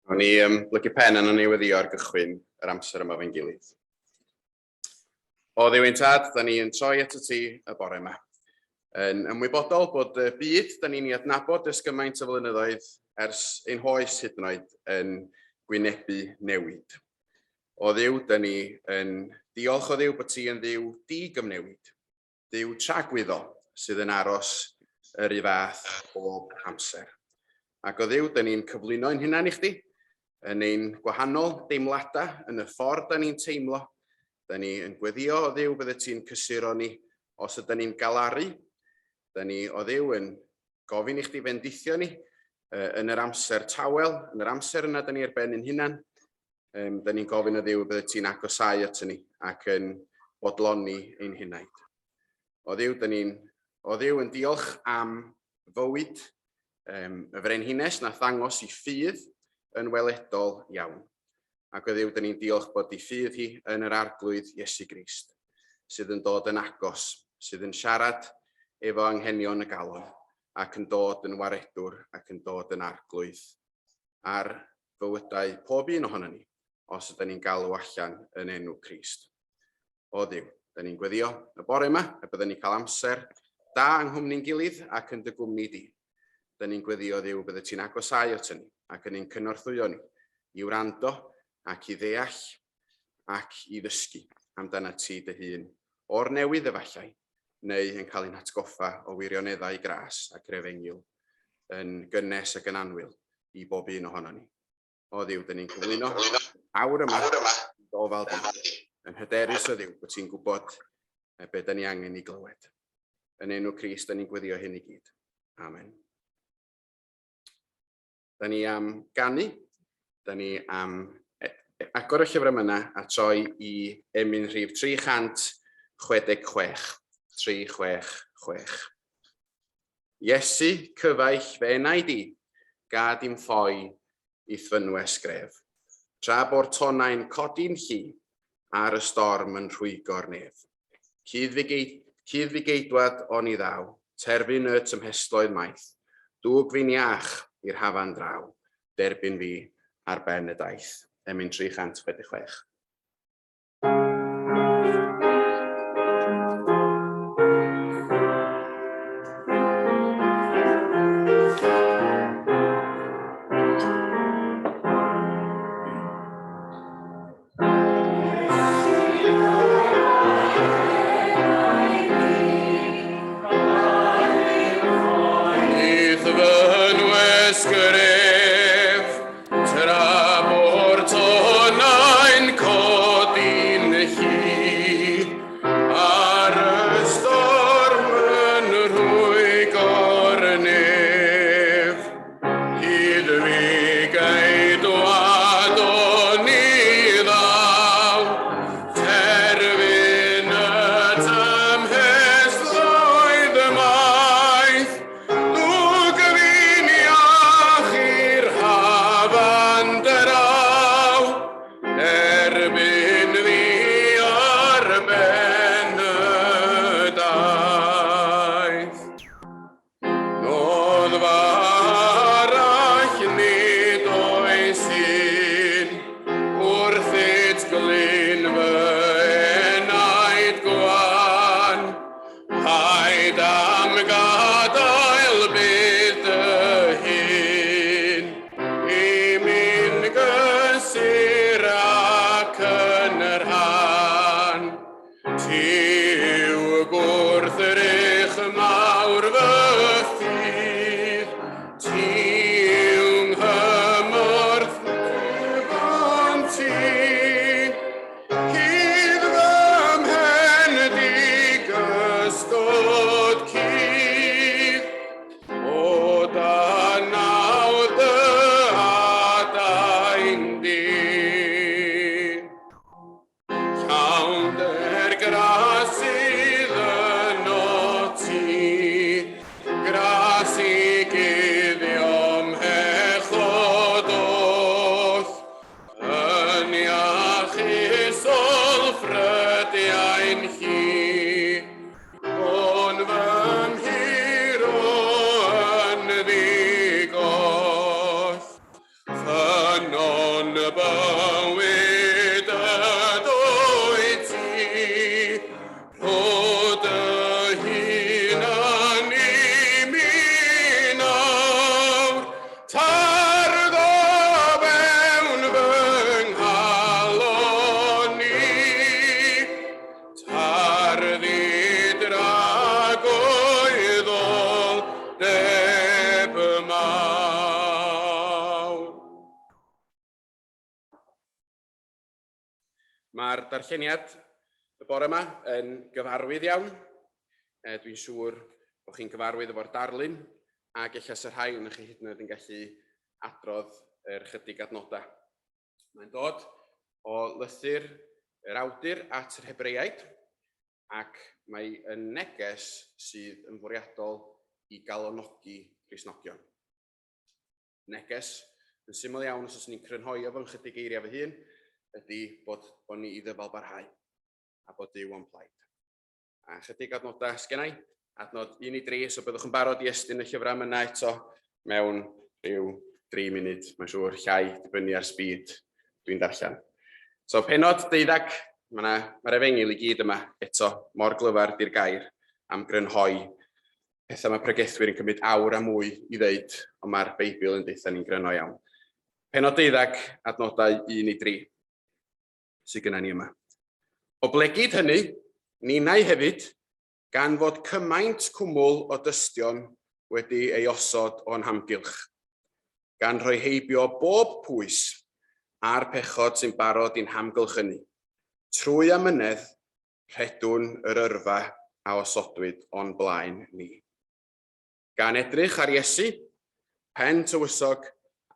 O'n i um, blygu pen yn o'n i weddio ar gychwyn yr amser yma fe'n gilydd. O Dduw ein tad, da ni yn troi at y ti y bore yma. Yn ymwybodol bod y byd da ni'n ei adnabod ers gymaint o flynyddoedd, ers ein hoes hyd yn oed, yn gwynebu newid. O Dduw, da ni yn diolch o Dduw bod ti yn Dduw di-gyfnewid. Duw tragwyddol sydd yn aros yr un fath bob amser. Ac o Dduw, dyn ni'n cyflwyno ein hunain i chdi, yn ein gwahanol deimladau, yn y ffordd da ni'n teimlo. Da ni yn gweddio o Dduw bydde ti'n cysuro ni os ydyn ni'n galaru. Da ni o Dduw yn gofyn i chdi fendithio ni yn yr amser tawel, yn yr amser yna da ni ar ben ein hunan. Da ni'n gofyn o Dduw y bydde ti'n agosáu ato ni ac yn bodloni ein hunaid. O Dduw, da ni'n o Dduw yn diolch am fywyd um, y frenhines na ddangos i ffydd yn weledol iawn. Ac o Dduw, da ni'n diolch bod i ffydd hi yn yr Arglwydd Iesu Grist, sydd yn dod yn agos, sydd yn siarad efo anghenion y galon, ac yn dod yn waredwr ac yn dod yn arglwydd ar fywydau pob un ohonon ni, os ydyn ni'n galw allan yn enw Crist. O Dduw, da ni'n gweddio y bore yma y byddwn ni'n cael amser da yng nghwmni'n gilydd ac yn dy gwmni di. Da ni'n gweddio Dduw bydde ti'n agosáu at ni ac yn ein cynorthwyo ni i wrando ac i ddeall ac i ddysgu amdana ti dy hun o'r newydd efallai, neu yn cael ein hatgoffa o wirioneddau gras ac yr efengyl yn gynnes ac yn annwyl i bob un ohonon ni. O Dduw, dyn ni'n cyflwyno awr yma gofal di, yn hyderus o Dduw bod ti'n gwybod be dyn ni angen i glywed. Yn enw Crist, dyn ni'n gweddio hyn i gyd. Amen. Da ni am ganu, da ni am agor y llyfr yma a troi i emyn rhif 366. 366. Iesu, cyfaill fy enau di, gad i'm ffoi i'th fynwes gref. Tra bo'r tonau'n codi'n llu, ar y storm yn rhwygo'r nef. Cudd fi geidwad oni ddaw, terfyn y tymhestloedd maith, dwg fi'n iach i'r hafan draw, derbyn fi ar ben y daith. Emyn 366. Hyd fi geidwad oni ddaw, terfyn y tymhestloedd y maith, dwg fi'n iach i'r hafan draw, erbyn fi ar ben y daith. Noddfa arall ni Ffynnon bywyd ydwyt ti, Rho dy hunan i mi nawr, Tarddo fewn fy nghalon i, Tarddu dragwyddol deb mawr. Mae'r darlleniad y bore yma yn gyfarwydd iawn. E, dwi'n siŵr bod chi'n gyfarwydd efo'r darlun ac ella sy'r rhai ohonoch chi hyd yn oed yn gallu adrodd yr chydig adnodau. Mae'n dod o lythyr yr awdur at yr Hebreaid ac mae yn neges sydd yn fwriadol i galonogi Cristnogion. Neges, yn syml iawn os oes ni'n crynhoi o fy nghydig eiriau fy hun, ydy bod, bod ni i ddyfal barhau a bod Duw o'n plaid. A chydig adnodau sgennau, adnod 1 i 3, so byddwch yn barod i estyn y llyfrau am yna eto mewn rhyw 3 munud, mae'n siŵr, llai, dibynnu ar speed dwi'n darllen. So penod deuddag, mae'r ma efengyl i gyd yma eto, mor glyfar di'r gair am grynhoi pethau mae pregethwyr yn cymryd awr a mwy i ddeud, ond mae'r Beibl yn deutha ni'n gryno iawn. Penod deuddag, adnodau 1 i 3 sydd gyda ni yma. Oblegid hynny, ninnau hefyd, gan fod cymaint cwmwl o dystion wedi ei osod o'n hamgylch, gan rhoi heibio bob pwys a'r pechod sy'n barod i'n hamgylchynu, trwy amynedd rhedwn yr yrfa a osodwyd o'n blaen ni. Gan edrych ar Iesu, pen tywysog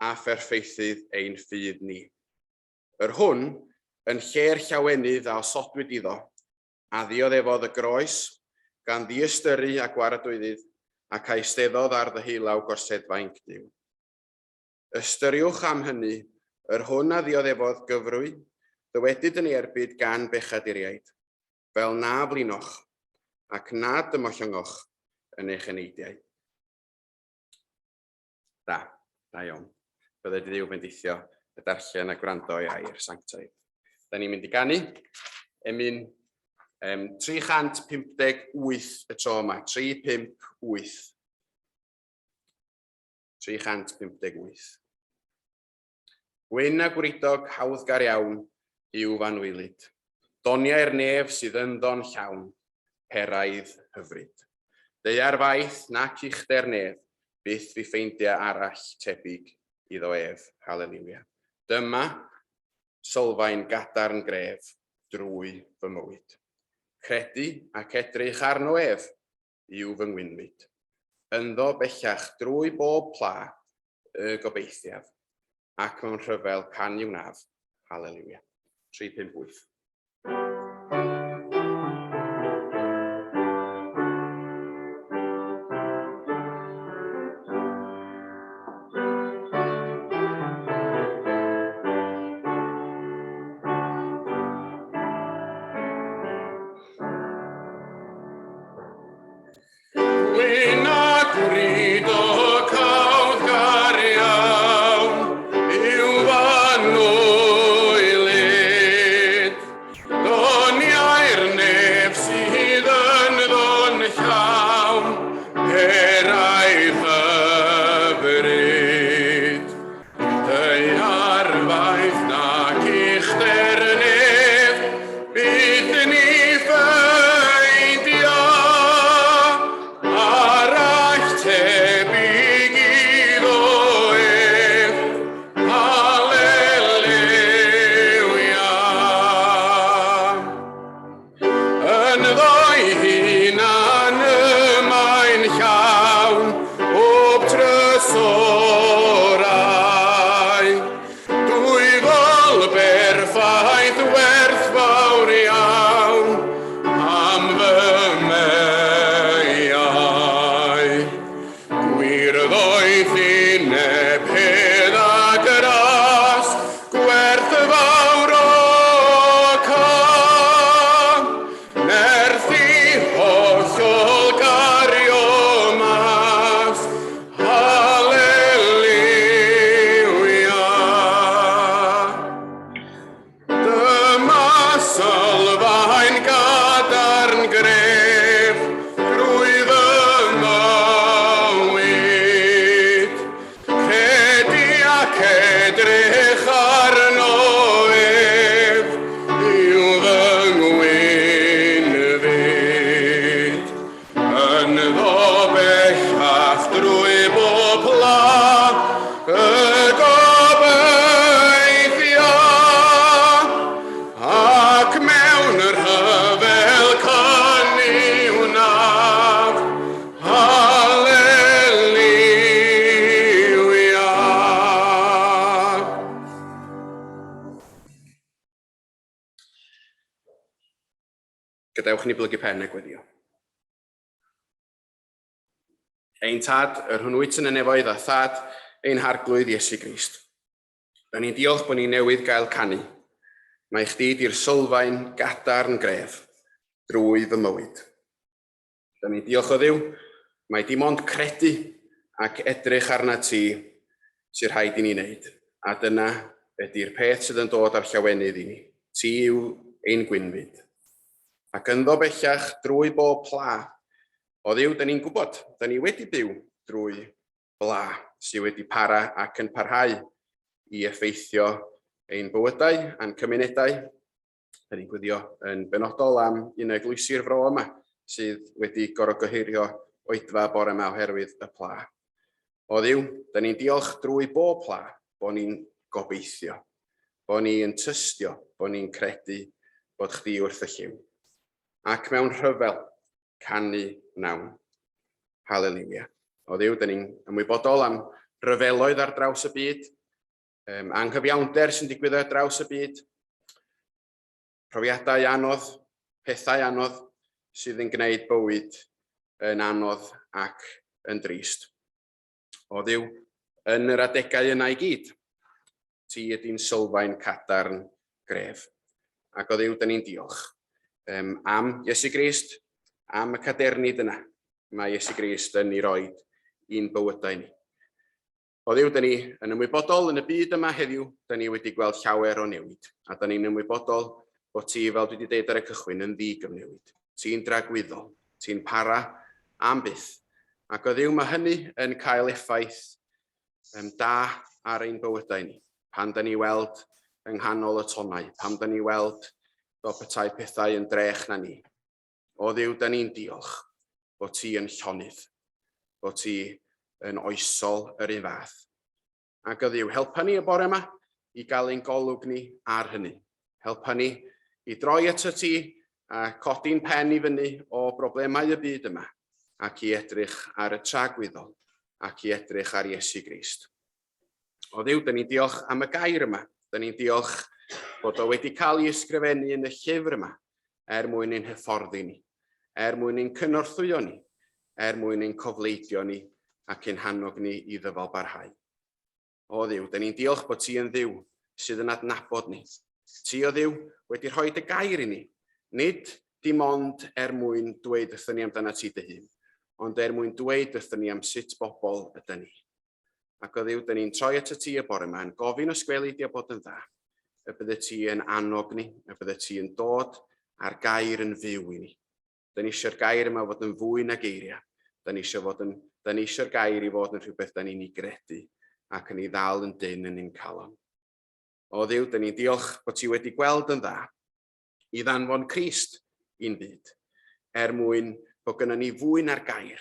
a pherffeithydd ein ffydd ni. Yr hwn, yn lle'r llawenydd a osodwyd iddo, a ddioddefodd y groes, gan ddiystyru a gwaradwyddydd, ac a eisteddodd ar ddeheulaw gorseddfainc Duw. Ystyriwch am hynny, yr hwn a ddioddefodd gyfrwy, ddywedyd yn ei erbyd gan bechaduriaid, fel na flinoch, ac nad ymollyngoch yn eich eneidiau. Da, da iawn. Byddai dy Dduw fendithio y darllen a gwrando i air sanctaidd. Da ni'n mynd i ganu emyn um, 358 y tro yma. 358. 358. Gwyn a gwridog hawddgar iawn yw fanwylyd. Doniau'r nef sydd ynddo'n llawn, peraidd hyfryd. Deua'r faith nac uchder nef, byth fi ffeindia arall tebyg iddo ef. Haleliwia. Dyma sylfaen gadarn gref drwy fy mywyd. Credu ac edrych arno ef yw fy ngwynfyd. Ynddo bellach drwy bob pla y gobeithiaf, ac mewn rhyfel can i wnaf. Haleliwia. 358. Gwyn a gwrido cawddgar iawn yw anwylyd. Doniau'r nef sydd ynddo'n llawn, peraidd hyfryd. Deua'r faith nac uchder y nef, byth ni ffeindio arall tebyg iddo ef. Haleluia. Ynddo'i hunan y mae'n llawn bob trysorau. Dwyfol Gadewch ni blygu pen a gweddio. Ein tad, yr hwn wyt yn y nefoedd a thad ein harglwydd Iesu Grist. Da ni'n diolch bod ni newydd gael canu. Mae chdi di'r sylfaen gadarn gref drwy fy mywyd. Da ni'n diolch o Dduw, mae dim ond credu ac edrych arna ti sy'n rhaid i ni wneud. A dyna ydy'r peth sydd yn dod â'r llawenydd i ni. Ti yw ein gwynfyd. Ac ynddo bellach drwy bob pla. O Dduw, da ni'n gwybod, da ni wedi byw drwy bla sydd wedi para ac yn parhau i effeithio ein bywydau a'n cymunedau. Da ni'n gwyddio yn benodol am un o eglwysi'r fro yma sydd wedi gorfod gohirio oedfa bore yma oherwydd y pla. O Dduw, da ni'n diolch drwy bob pla bod ni'n gobeithio, bod ni yn tystio, bod ni'n credu bod chdi wrth y llyw. Ac mewn rhyfel, canu wnawn. Haleliwia. O Dduw, da ni'n ymwybodol am ryfeloedd ar draws y byd, anghyfiawnder sy'n digwydd ar draws y byd, profiadau anodd, pethau anodd sydd yn gwneud bywyd yn anodd ac yn drist. O Dduw, yn yr adegau yna i gyd, ti ydy'n sylfaen cadarn gref. Ac o Dduw, da ni'n diolch am Iesu Grist, am y cadernid yna mae Iesu Grist yn ei roed i'n bywydau ni. O Dduw, da ni yn ymwybodol yn y byd yma heddiw, da ni wedi gweld llawer o newid, a da ni'n ymwybodol bod ti, fel dwi wedi deud ar y cychwyn, yn ddi-gyfnewid. Ti'n dragwyddol, ti'n para am byth. Ac o Dduw, mae hynny yn cael effaith da ar ein bywydau ni. Pan da ni weld yng nghanol y tonnau, pan da ni weld fel petai pethau yn drech na ni. O Dduw, da ni'n diolch bod ti yn llonydd, bod ti yn oesol yr un fath. Ac o Dduw, helpa ni y bore yma i gael ein golwg ni ar hynny. Helpa ni i droi ato ti a codi'n pen i fyny o broblemau y byd yma ac i edrych ar y tragwyddol ac i edrych ar Iesu Grist. O Dduw, dyn ni'n diolch am y gair yma. Dyn ni'n diolch bod o wedi cael ei ysgrifennu yn y llyfr yma er mwyn ein hyfforddi ni, er mwyn ein cynorthwyo ni, er mwyn ein cofleidio ni ac ein hannog ni i ddyfal barhau. O Dduw, dyn ni'n diolch bod ti yn Dduw sydd yn adnabod ni. Ti, o Dduw, wedi rhoi dy gair i ni, nid dim ond er mwyn dweud wrthyn ni amdana ti dy hun, ond er mwyn dweud wrthyn ni am sut bobl ydyn ni. Ac o Dduw, dyn ni'n troi atat ti y bore yma, yn gofyn os gweli di o bod yn dda, y bydde ti yn annog ni, y bydde ti yn dod a'r gair yn fyw i ni. Dyn ni eisiau'r gair yma fod yn fwy na geiriau. Dyn ni eisiau fod yn, dyn ni eisiau'r gair i fod yn rhywbeth dyn ni'n ei gredu ac yn ei ddal yn dynn yn ein calon. O Dduw, dyn ni'n diolch bod ti wedi gweld yn dda i ddanfon Crist i'n byd, er mwyn bod gynnon ni fwy na'r gair,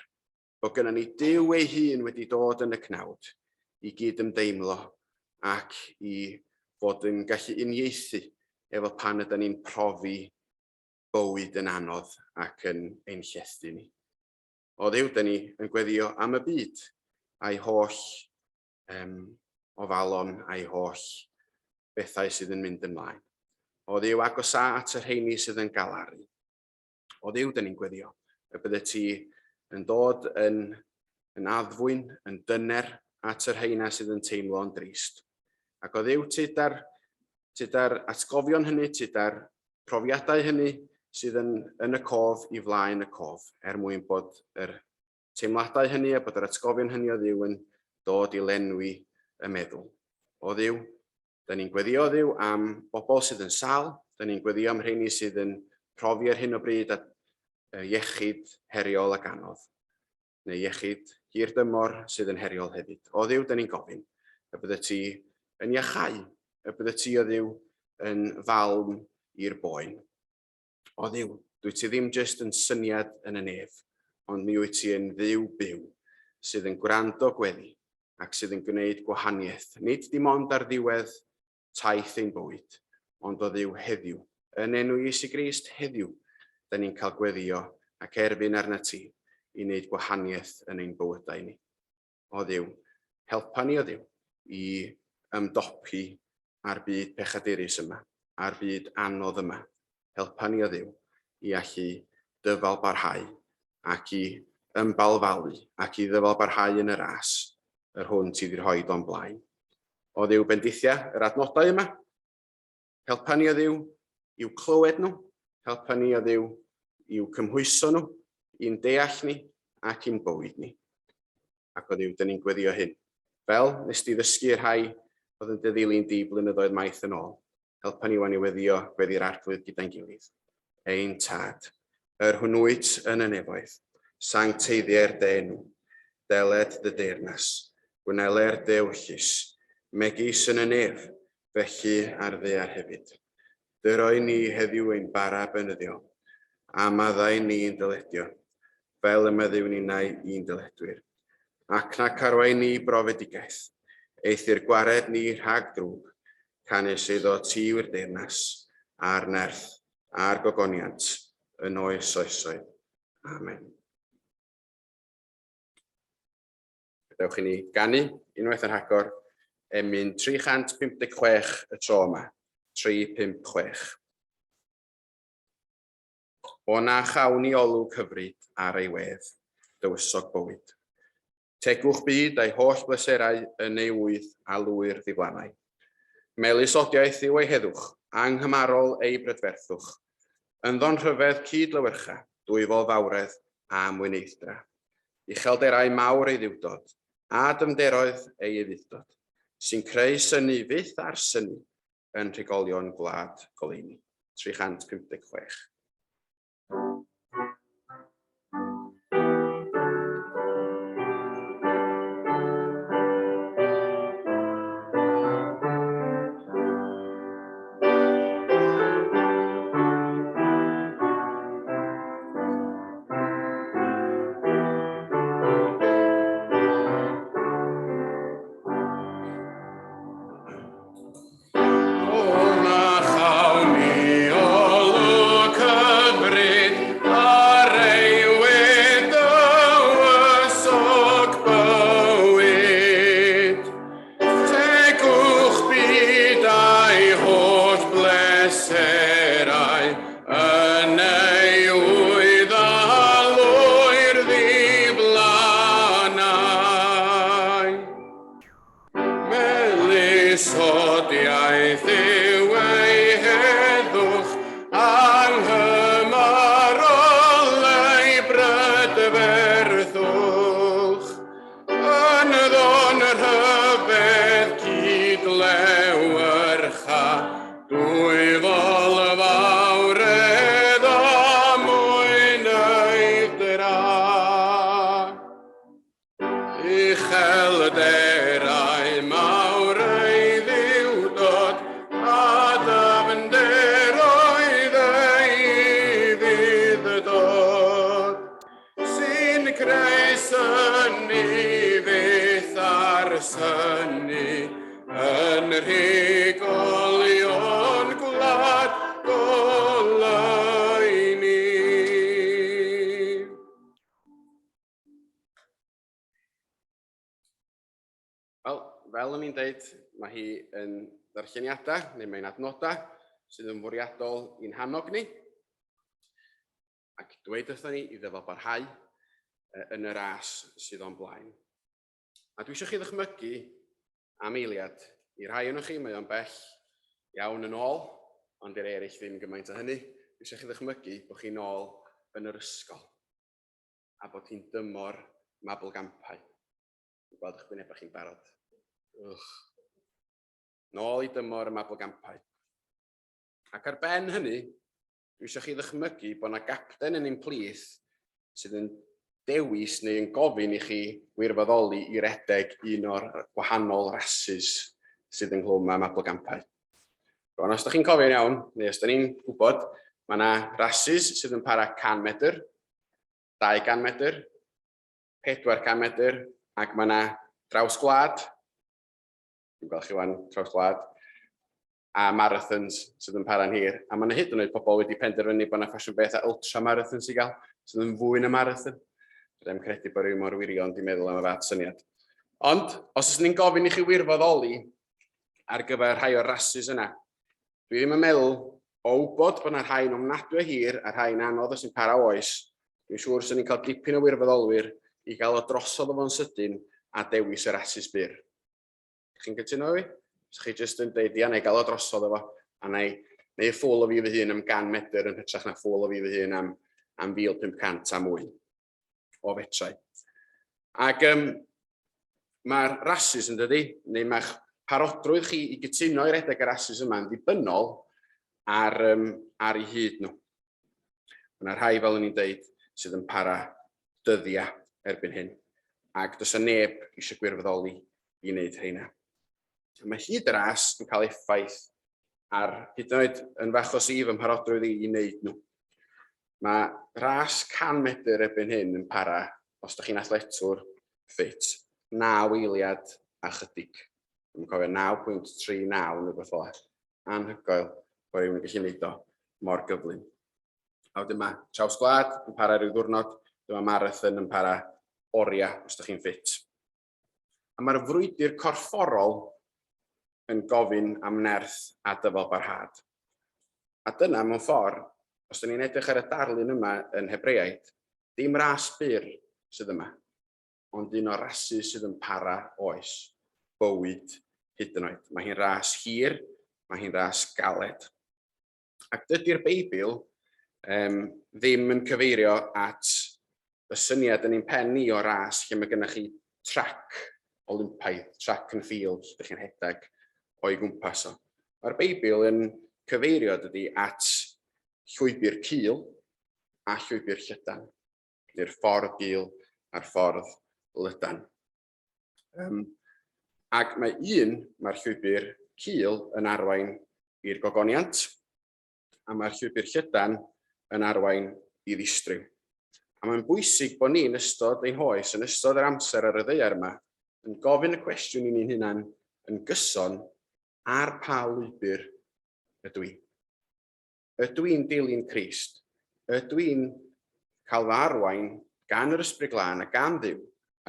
bod gynnon ni Duw ei hun wedi dod yn y cnawd i gyd-ymdeimlo ac i fod yn gallu uniaethu efo pan ydy ni'n profi bywyd yn anodd ac yn ein llethu ni. O Dduw, dyn ni yn gweddio am y byd a'i holl ofalon a'i holl bethau sydd yn mynd ymlaen. O Dduw, agosa at y rheini sydd yn galaru. O Dduw, dyn ni'n gweddio y bydde ti yn dod yn, yn addfwyn, yn dyner at y rheina sydd yn teimlo'n drist. Ac o Dduw, tuda'r, tuda'r atgofion hynny, tuda'r profiadau hynny sydd yn, yn y cof i flaen y cof, er mwyn bod yr teimladau hynny a bod yr atgofion hynny o Dduw yn dod i lenwi y meddwl. O Dduw, Da ni'n gweddio Dduw am bobl sydd yn sâl, da ni'n gweddio am rheini sydd yn profi ar hyn o bryd a iechyd heriol ac anodd, neu iechyd hir dymor sydd yn heriol hefyd. O Dduw, da ni'n gofyn y bydde ti yn iachau, y bydde ti o Dduw yn falm i'r boen. O Dduw, dwyt ti ddim jyst yn syniad yn y nef, ond mi wyt ti yn Dduw byw, sydd yn gwrando gweddi ac sydd yn gwneud gwahaniaeth, nid dim ond ar ddiwedd taith ein bywyd, ond o Dduw heddiw. Yn enw Iesu Grist heddiw, da ni'n cael gweddio ac erfyn arnat ti i wneud gwahaniaeth yn ein bywydau ni. O Dduw, helpa ni o Dduw i ymdopi â'r byd pechadurus yma, a'r byd anodd yma. Helpa ni o Dduw. i allu dyfal barhau ac i ymbalfalu ac i ddyfal barhau yn y ras yr hwn ti wedi rhoi o'n blaen. O Dduw bendithia yr adnodau yma. Helpa ni o Dduw i'w clywed nhw, helpa ni o Dduw i'w cymhwyso nhw, i'n deall ni ac i'n bywyd ni. Ac o Dduw, dyn ni'n gweddio hyn. Fel nes di ddysgu i'r rhai oedd yn dy ddilyn di blynyddoedd maith yn ôl, helpa ni wan i weddio gweddi'r Arglwydd gyda'n gilydd. Ein Tad, yr hwn wyt yn y nefoedd, sancteiddier dy enw, deled dy deyrnas, gwneler dy ewyllys, megis yn y nef, felly ar ddaear hefyd. Dyroi ni heddiw ein bara beunyddiol, a maddau ni ein dyledion, fel y meddiwn ninnau i'n dyledwyr. Ac nac arwain ni i brofedigaeth, eithr gwared ni rhag drwg, canys eiddo ti yw'r deyrnas, a'r nerth, a'r gogoniant, yn oes oesoedd. Amen. Gadewch i ni ganu unwaith yn rhagor emyn 356 y tro yma. 356. O na chawn i olwg hyfryd ar ei wedd, dywysog bywyd. Tegwch byd a'i holl bleserau yn ei ŵydd a lwyr ddiflannau. Melys odiaeth yw ei heddwch, anghymarol ei brydferthwch. Ynddo'n rhyfedd cyd-lewyrcha, dwyfol fawredd a mwyneidd-dra. Uchelderau mawr ei dduwdod, a dyfnderoedd ei ufudd-dod, sy'n creu synnu fyth ar synnu yn rhigolion gwlad goleuni. 356. Melysodiaeth yw ei heddwch, anghymarol ei brydferthwch. Ynddo'n rhyfedd cyd-lewyrcha, dwyfol fawredd a mwyneidd-dra. Uchelderau mawr ei dduwdod, a dyfnderoedd ei ufudd-dod, sy'n creu synnu fyth ar synnu, yn rhigolion gwlad goleuni. Wel, fel o'n i'n deud, mae hi yn ddarlleniadau, neu mae'n adnodau, sydd yn fwriadol i'n hannog ni. Ac dweud wrthon ni i ddyfal barhau yn y ras sydd o'n blaen. A dwi eisiau chi ddychmygu am eiliad. I rhai ohonoch chi, mae o'n bell iawn yn ôl, ond i'r eraill ddim gymaint o hynny. Dwi eisiau chi ddychmygu bod chi'n ôl yn yr ysgol a bod hi'n dymor mabolgampau. Dwi'n gweld eich gwynebau chi'n barod. Ugh. Nôl i dymor y mabolgampau. Ac ar ben hynny, dwi eisiau chi ddychmygu bod yna gapten yn ein plith sydd yn dewis neu yn gofyn i chi wirfoddoli i redeg un o'r gwahanol rasys sydd ynghlwm â mabolgampau. Rwan, os ydych chi'n cofio'n iawn, neu os ydych ni'n gwybod, mae yna rasys sydd yn para 100 medr, 200 medr, 400 medr, ac mae yna draws gwlad, dwi'n gweld chi wan, traws gwlad, a marathons sydd yn para'n hir. A mae yna hyd yn oed pobl wedi penderfynu bod yna ffasiwn beth a ultramarathons i gael, sydd yn fwy na marathon. Rydym credu bod rhywun mor wirion di meddwl am y fath syniad. Ond, os ydyn ni'n gofyn i chi wirfoddoli ar gyfer rhai o'r rasys yna, dwi ddim yn meddwl O wybod bod yna rhai'n ofnadwy o hir a rhai'n anodd a sy'n para oes, dwi'n siŵr sy'n ni'n cael dipyn o wirfoddolwyr i gael o drosodd o fo'n sydyn a dewis y rasys byr. Chi'n cytuno efo fi? Os chi jyst yn deud, ia, na i gael o drosodd efo, a na i neu ffwl o fi fy hun am gan medr yn hytrach na ffwl o fi fy hun am, am 1,500 a mwy o fetrau. Ac um, mae'r rasys yn dydy, neu mae'ch parodrwydd chi i gytuno i redeg y rasys yma yn ddibynnol ar, um, ar ei hyd nhw. Mae yna rhai, fel o'n i'n deud, sydd yn para dyddiau erbyn hyn, ac does yna neb eisiau gwirfoddoli i wneud rheina. Mae hyd y ras yn cael effaith ar, hyd yn oed yn fach o si fy mharodrwydd i i wneud nhw. Mae ras 100 medr erbyn hyn yn para, os ydych chi'n athletwr ffit, 9 eiliad a chydig. Dwi'n cofio 9.39 neu rhywbeth fel anhygoel bod rhywun yn gallu gwneud o mor gyflym. A wedyn mae traws gwlad yn para rhyw ddwrnod, dyma marathon yn para oriau os ydych chi'n ffit. A mae'r frwydr corfforol yn gofyn am nerth a dyfal barhad. A dyna, mewn ffordd, os ydyn ni'n edrych ar y darlun yma yn Hebreaid, dim ras byr sydd yma, ond un o'r rasys sydd yn para oes, bywyd hyd yn oed. Mae hi'n ras hir, mae hi'n ras galed. Ac dydy'r Beibl um, ddim yn cyfeirio at y syniad yn ein pen ni o ras lle mae gennych chi trac Olympaidd, track and field, lle ydych chi'n rhedeg o'i gwmpas o. Mae'r Beibl yn cyfeirio dydy at llwybr cul a llwybr llydan. neu'r ffordd gul a'r ffordd lydan. Um, ac mae un, mae'r llwybr cul yn arwain i'r gogoniant, a mae'r llwybr llydan yn arwain i ddistryw. A mae'n bwysig bod ni'n ystod ein hoes, yn ystod yr amser ar y ddaear yma, yn gofyn y cwestiwn i ni'n hunan yn gyson ar pa lwybr ydw i. Ydw i'n dilyn Crist? Ydw i'n cael fy arwain gan yr Ysbryd Glân a gan Dduw?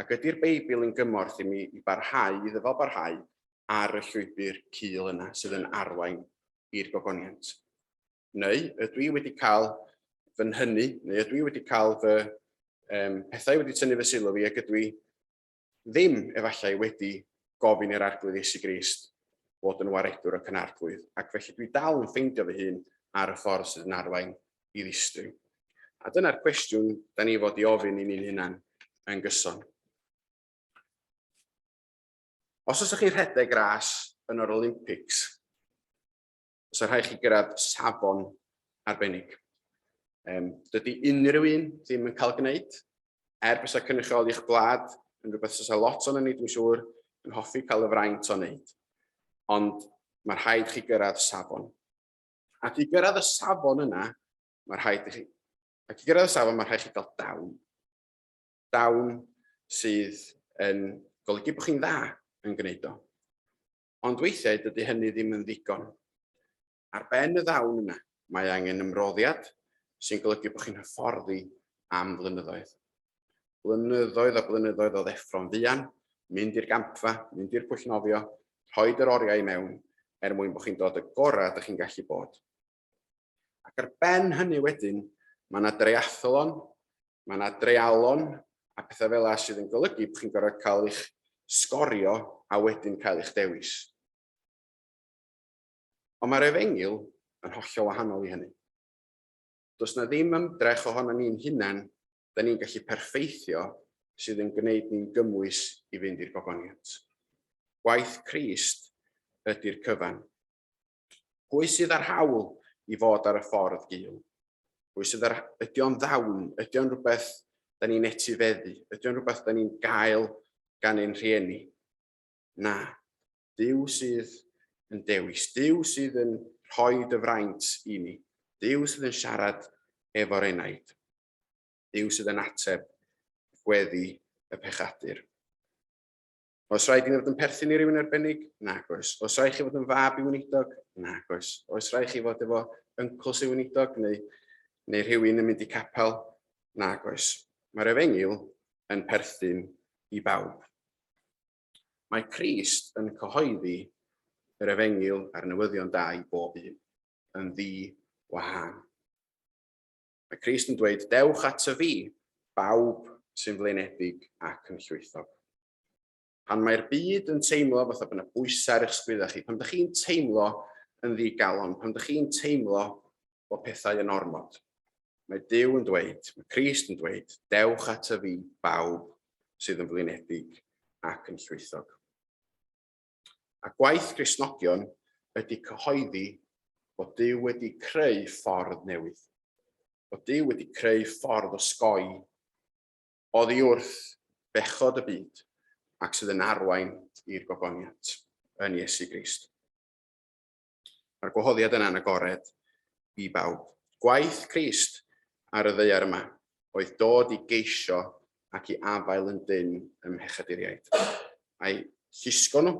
Ac ydy'r Beibl yn gymorth i mi i barhau, i ddyfal barhau ar y llwybr cul yna sydd yn arwain i'r gogoniant? Neu ydw i wedi cael fy nhynnu, neu ydw i wedi cael fy um, pethau wedi tynnu fy sylw fi ac ydw i ddim, efallai, wedi gofyn i'r Arglwydd Iesu Grist fod yn waredwr ac yn Arglwydd, ac felly dwi dal yn ffeindio fy hun ar y ffordd sydd yn arwain i ddistryw. A dyna'r cwestiwn da ni fod i ofyn i ni'n hunan yn gyson. Os oes chi'n rhedeg ras yn yr Olympics, Os rhaid chi gyrraedd safon arbennig. Um, dydy unrhyw un ddim yn cael gwneud, er bysa cynrychioli eich gwlad yn rhywbeth sy'n lot o'n ni, dwi'n siŵr, yn hoffi cael y fraint o wneud. Ond mae rhaid chi gyrraedd safon. Ac i gyrraedd y safon yna, mae rhaid i chi... Ac i gyrraedd y safon, mae rhaid chi gael dawn. Dawn sydd yn golygu bod chi'n dda yn gwneud o. Ond weithiau dydy hynny ddim yn ddigon. Ar ben y ddawn yna, mae angen ymroddiad sy'n golygu bod chi'n hyfforddi am flynyddoedd. Blynyddoedd a blynyddoedd o ddeffro'n fuan, mynd i'r gampfa, mynd i'r pwll nofio, rhoi yr oriau i mewn er mwyn bod chi'n dod y gorau ydych chi'n gallu bod. Ac ar ben hynny wedyn, mae yna dreiathlon, mae yna dreialon a pethau fel yna sydd yn golygu bod chi'n gorfod cael eich sgorio a wedyn cael eich dewis. Ond mae'r efengyl yn hollol wahanol i hynny. Does na ddim ymdrech ohono ni'n hunan da ni'n gallu perffeithio sydd yn gwneud ni'n gymwys i fynd i'r gogoniant. Gwaith Crist ydy'r cyfan. Pwy sydd â'r hawl i fod ar y ffordd gul? Pwy sydd ar... Ydy o'n ddawn? Ydy o'n rhywbeth da ni'n etifeddu? Ydy o'n rhywbeth da ni'n gael gan ein rhieni? Na. Duw sydd yn dewis. Duw sydd yn rhoi dy fraint i ni. Duw sydd yn siarad efo'r enaid. Duw sydd yn ateb gweddi y pechadur. Oes rhaid i ni fod yn perthyn i rywun arbennig? Nag oes. Oes rhaid chi fod yn fab i weinidog? Nag oes. Oes rhaid chi fod efo yncl sy'n weinidog neu, neu rhywun yn mynd i capel? Nag oes. Mae'r efengyl yn perthyn i bawb. Mae Crist yn cyhoeddi yr efengyl a'r newyddion da i bob un, yn ddi wahân. Mae Crist yn dweud, dewch at y fi, bawb sy'n flinedig ac yn llwythog. Pan mae'r byd yn teimlo fatha bod yna bwysau ar eich sgwyddau chi, pan ydych chi'n teimlo yn ddigalon, pan ydych chi'n teimlo bod pethau yn ormod, mae Duw yn dweud, mae Crist yn dweud, dewch at y fi, bawb sydd yn flinedig ac yn llwythog. A gwaith Cristnogion ydy cyhoeddi bod Duw wedi creu ffordd newydd. Bod Duw wedi creu ffordd osgoi oddi wrth bechod y byd ac sydd yn arwain i'r gogoniant yn Iesu Grist. Mae'r gwahoddiad yna'n agored i bawb. Gwaith Crist ar y ddaear yma oedd dod i geisio ac i afael yn dynn ym mhechaduriaid, a'i llusgo nhw,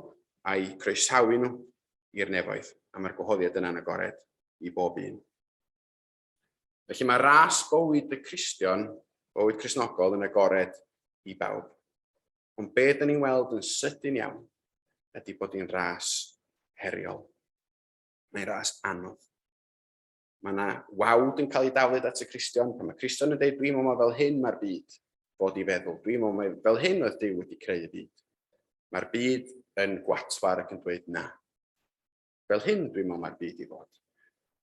a'i croesawu nhw i'r nefoedd, a mae'r gwahoddiad yna'n agored i bob un. Felly mae ras bywyd y Cristion, bywyd Cristnogol, yn agored i bawb. Ond be dyn ni'n weld yn sydyn iawn ydy bod hi'n ras heriol. Mae'n ras anodd. Mae yna wawd yn cael ei daflud at y Cristion. Pan mae Cristion yn dweud, dwi'n meddwl fel hyn mae'r byd fod i feddwl. Dwi'n meddwl mai fel hyn oedd Duw wedi creu y byd. Mae'r byd yn gwatwar ac yn dweud na. Fel hyn dwi'n meddwl mae'r byd i fod.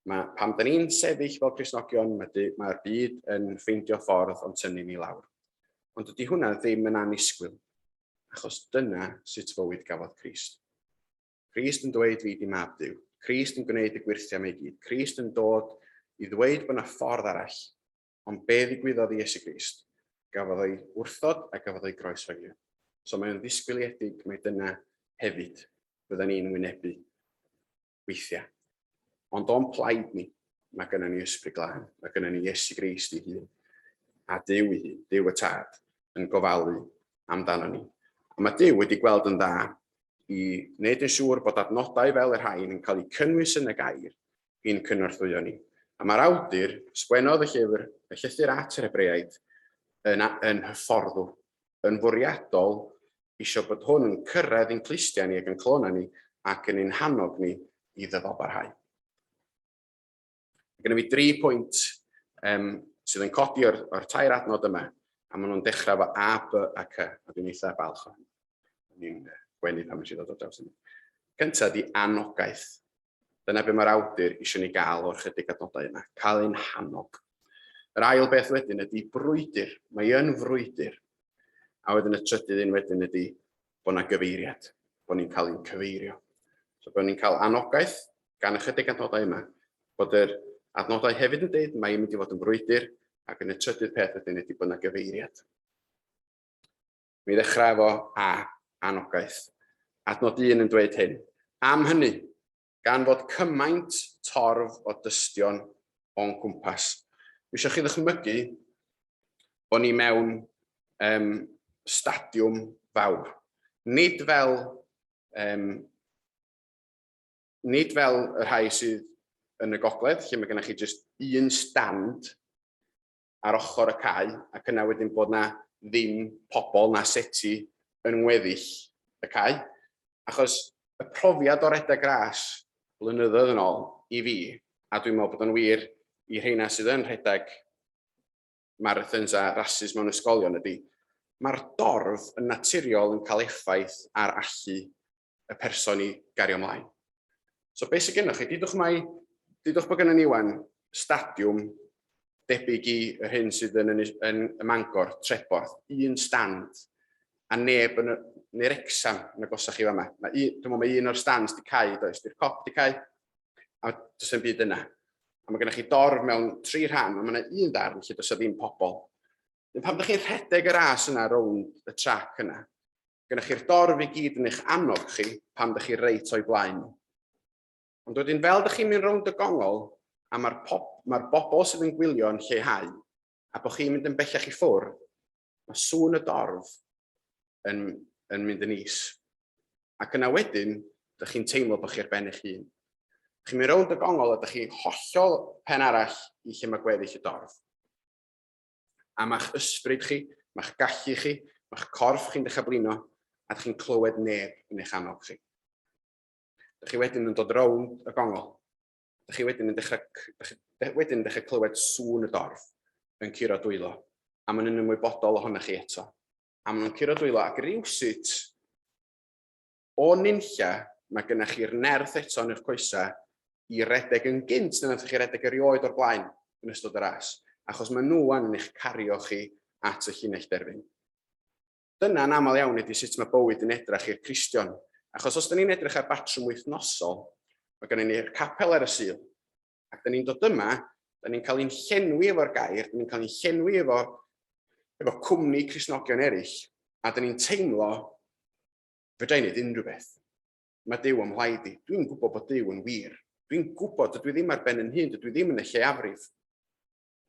Mae, pam da ni'n sefyll fel Cristnogion, mae'r mae byd yn ffeindio ffordd o'n tynnu ni lawr. Ond dydy hwnna ddim yn annisgwyl, achos dyna sut fywyd gafodd Crist. Crist yn dweud fi di mab Duw. Crist yn gwneud y gwyrthiau mae gyd. Crist yn dod i ddweud bod yna ffordd arall. Ond be ddigwyddodd i Iesu Grist? Gafodd o'i wrthod a gafodd o'i groeshoelio. So mae'n ddisgwyliedig mai dyna hefyd fydden ni'n wynebu weithiau. Ond o'n plaid ni, mae gennym ni Ysbryd Glân, mae gennym ni Iesu Grist ei hun, a Duw ei hun, Duw y Tad, yn gofalu amdano ni. A mae Duw wedi gweld yn dda i wneud yn siŵr bod adnodau fel y rhain yn cael eu cynnwys yn y gair i'n cynorthwyo ni. A mae'r awdur, sgwennodd y llyfr, y llythyr at yr Hebreaid, yn, yn hyfforddwr, yn fwriadol eisiau bod hwn yn cyrraedd ein clustiau ni ac yn clona ni ac yn ein hannog ni i ddyfalbarhau. Mae gennym fi dri pwynt um, sydd yn codi o'r, or tair adnod yma, a maen nhw'n dechrau efo A, B a C, a dwi'n eitha balch o hynny. Ni'n gwenu pan nes i ddod ar draws hynny. Cyntaf di anogaeth. Dyna be mae'r awdur eisiau ni gael o'r chydig adnodau yma, cael ein hannog. Yr ail beth wedyn ydy brwydr. Mae yn frwydr. A wedyn y trydydd un wedyn ydy bod yna gyfeiriad, bod ni'n cael ein cyfeirio. So bod ni'n cael anogaeth gan ychydig adnodau yma, bod yr adnodau hefyd yn dweud mae'n mynd i fod yn frwydr, ac yn y trydydd peth wedyn ydy bod yna gyfeiriad. Mi ddechrau efo A, anogaeth. Adnod 1 yn dweud hyn. Am hynny, gan fod cymaint torf o dystion o'n cwmpas. Dwi eisiau chi ddychmygu bod ni mewn um, stadiwm fawr. Nid fel, um, nid fel y rhai sydd yn y gogledd, lle mae gennych chi jyst un stand ar ochr y cae, ac yna wedyn bod na ddim pobl na seti yn ngweddill y cae. Achos y profiad o redeg ras blynyddoedd yn ôl i fi, a dwi'n meddwl bod o'n wir i rheina sydd yn rhedeg marathons a rasys mewn ysgolion ydy, mae'r dorf yn naturiol yn cael effaith ar allu y person i gario ymlaen. So beth sydd gennych chi? Dudwch mai, dudwch bod gennym ni wan stadiwm debyg i yr hyn sydd yn, yn, yn y Mangor, Treborth, un stand, a neb yn, neu Wrecsam yn agosach i fama. Mae un, dwi'n meddwl mae un o'r stands di cau, does, di'r cop di cau, a does dim byd yna. A mae gennych chi dorf mewn tri rhan, ond mae yna un ddarn lle does ddim pobl. Pan ydych chi'n rhedeg y ras yna rownd y trac yna, Gennych chi'r dorf i gyd yn eich annog chi pan ydych chi reit o'i blaen nhw. Ond wedyn fel ydych chi'n mynd rownd y gongol a mae'r mae bobl sydd yn gwylio yn lleihau a bod chi'n mynd yn bellach i ffwrdd, mae sŵn y dorf yn, yn mynd yn is. Ac yna wedyn, ydych chi'n teimlo bod chi ar ben eich hun. Chi'n mynd rownd y gongol a ydych chi hollol pen arall i lle mae gweddill y dorf. A mae'ch ysbryd chi, mae'ch gallu chi, mae'ch corff chi'n dechrau blino, a ydych chi'n clywed neb yn eich annog chi. Dych chi wedyn yn dod rownd y gongol. Dych chi wedyn yn dechrau... wedyn dechrau clywed sŵn y dorf yn curo dwylo, a maen nhw'n ymwybodol ohonoch chi eto. A maen nhw'n curo dwylo ac rywsut o nunlla mae gennych chi'r nerth eto yn eich coesau i redeg yn gynt na wnaethoch chi redeg erioed o'r blaen yn ystod y ras, achos maen nhw wan yn eich cario chi at y llinell derfyn. Dyna'n aml iawn ydy sut mae bywyd yn edrach i'r Cristion, achos os da ni'n edrych ar batrwm wythnosol, mae gennym ni'r capel ar y Sul, ac da ni'n dod yma, da ni'n cael ein llenwi efo'r gair, da ni'n cael ein llenwi efo, efo cwmni Cristnogion eraill, a da ni'n teimlo, fedra i wneud unrhyw beth. Mae Duw o'm mhlaid i. Dwi'n gwybod bod Duw yn wir. Dwi'n gwybod, dydw i ddim ar ben yn hun, dydw i ddim yn y lleiafrif.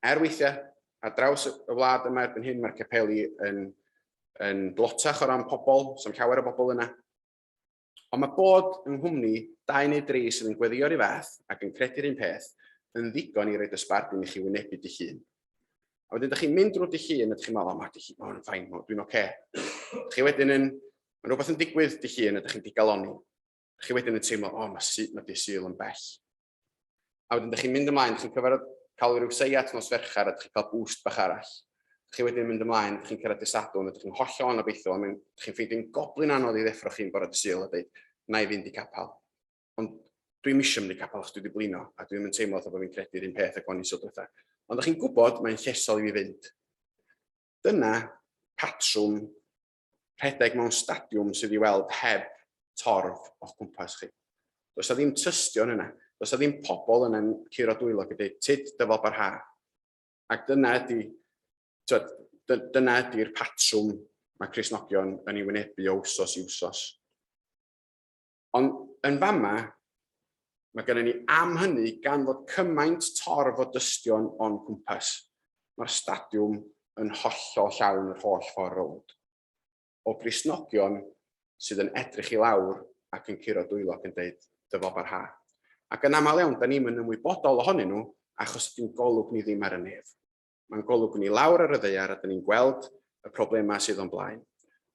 Er weithiau, ar draws y wlad yma erbyn hyn, mae'r capeli yn, yn dlotach o ran pobl, so'n llawer o bobl yna. Ond mae bod yng nghwmni dau neu dri sydd yn gweddïo'r un fath ac yn credu'r un peth yn ddigon i roid y sbardun i chi wynebu dy llun. A wedyn, ydych chi'n mynd drwy dy llun a ydych chi'n meddwl, o, mae dy llun, o'n fine, dwi'n oce. Okay. Chi wedyn yn, mae rhywbeth yn digwydd dy llun a ydych chi'n digaloni. Chi wedyn yn teimlo, o, mae, sy, mae dy Sul yn bell. A wedyn, ydych chi'n mynd ymlaen, ydych chi'n cyfarfod, cael rhyw seiat nos Fercher a ydych chi'n cael boost bach arall. Ydych chi wedyn yn mynd ymlaen, ydych chi'n cyrraedd dy Sadwrn, ydych chi'n hollol anobeithiol, a ydych chi'n ffeindio'n goblyn anodd i ddeffro chi'n bore dy Sul a dweud, na i fynd i capel. Ond dwi'm eisiau mynd i capel achos dwi wedi blino a dwi'm yn teimlo fatha bod fi'n credu'r un peth ag o'n i Sul diwetha. Ond ydych chi'n gwybod mae'n llesol i fi fynd. Dyna patrwm rhedeg mewn stadiwm sydd i weld heb torf o'ch cwmpas chi. Does 'na ddim tystion yna. Does 'na ddim pobl yna'n curo dwylo ac yn dweud, tyd, dyfal barha. Ac dyna ydy, twyd, dyna ydy'r patrwm mae Cristnogion yn ei wynebu o wsos i wsos. Ond yn fama, mae gennym ni am hynny gan fod cymaint torf o dystion o'n cwmpas. Mae'r stadiwm yn hollol llawn yr holl ffordd rownd. O Gristnogion sydd yn edrych i lawr ac yn curo dwylo ac yn dweud, dyfal barha. Ac yn aml iawn, da ni'm yn ymwybodol ohonyn nhw achos dy'n golwg ni ddim ar y nef. Mae'n golwg ni lawr ar y ddaear a dyn ni'n gweld y problemau sydd o'n blaen.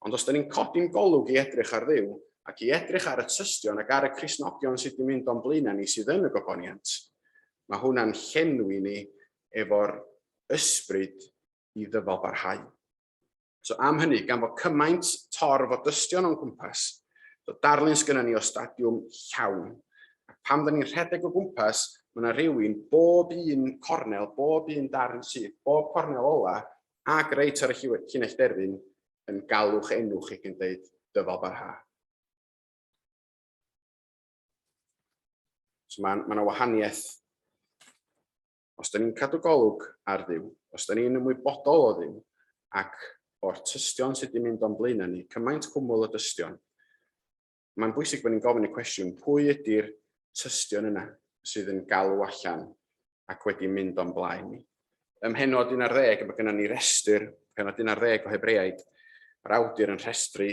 Ond os dyn ni'n codi'n golwg i edrych ar Dduw ac i edrych ar y tystion ac ar y Cristnogion sydd wedi mynd o'n blaenau ni sydd yn y gogoniant, mae hwnna'n llenwi ni efo'r ysbryd i ddyfal barhau. So am hynny, gan fod cymaint torf o dystion o'n cwmpas, so darlun sgynnon ni o stadiwm llawn. Ac pam da ni'n rhedeg o gwmpas, mae yna rhywun bob un cornel, bob un darn syth, bob cornel ola, ac reit ar y llinell derfyn, yn galw'ch enw chi ac yn dweud dyfal barha. So mae yna ma wahaniaeth. Os da ni'n cadw golwg ar Dduw, os da ni'n ymwybodol o Dduw ac o'r tystion sydd wedi mynd o'n blaenau ni, cymaint cwmwl o dystion, mae'n bwysig bod ni'n gofyn y cwestiwn, pwy ydy'r tystion yna sydd yn galw allan ac wedi mynd o'n blaen ni? Ym mhennod 11, mae gennym ni restr, pennod 11 o Hebreaid, mae'r awdur yn rhestru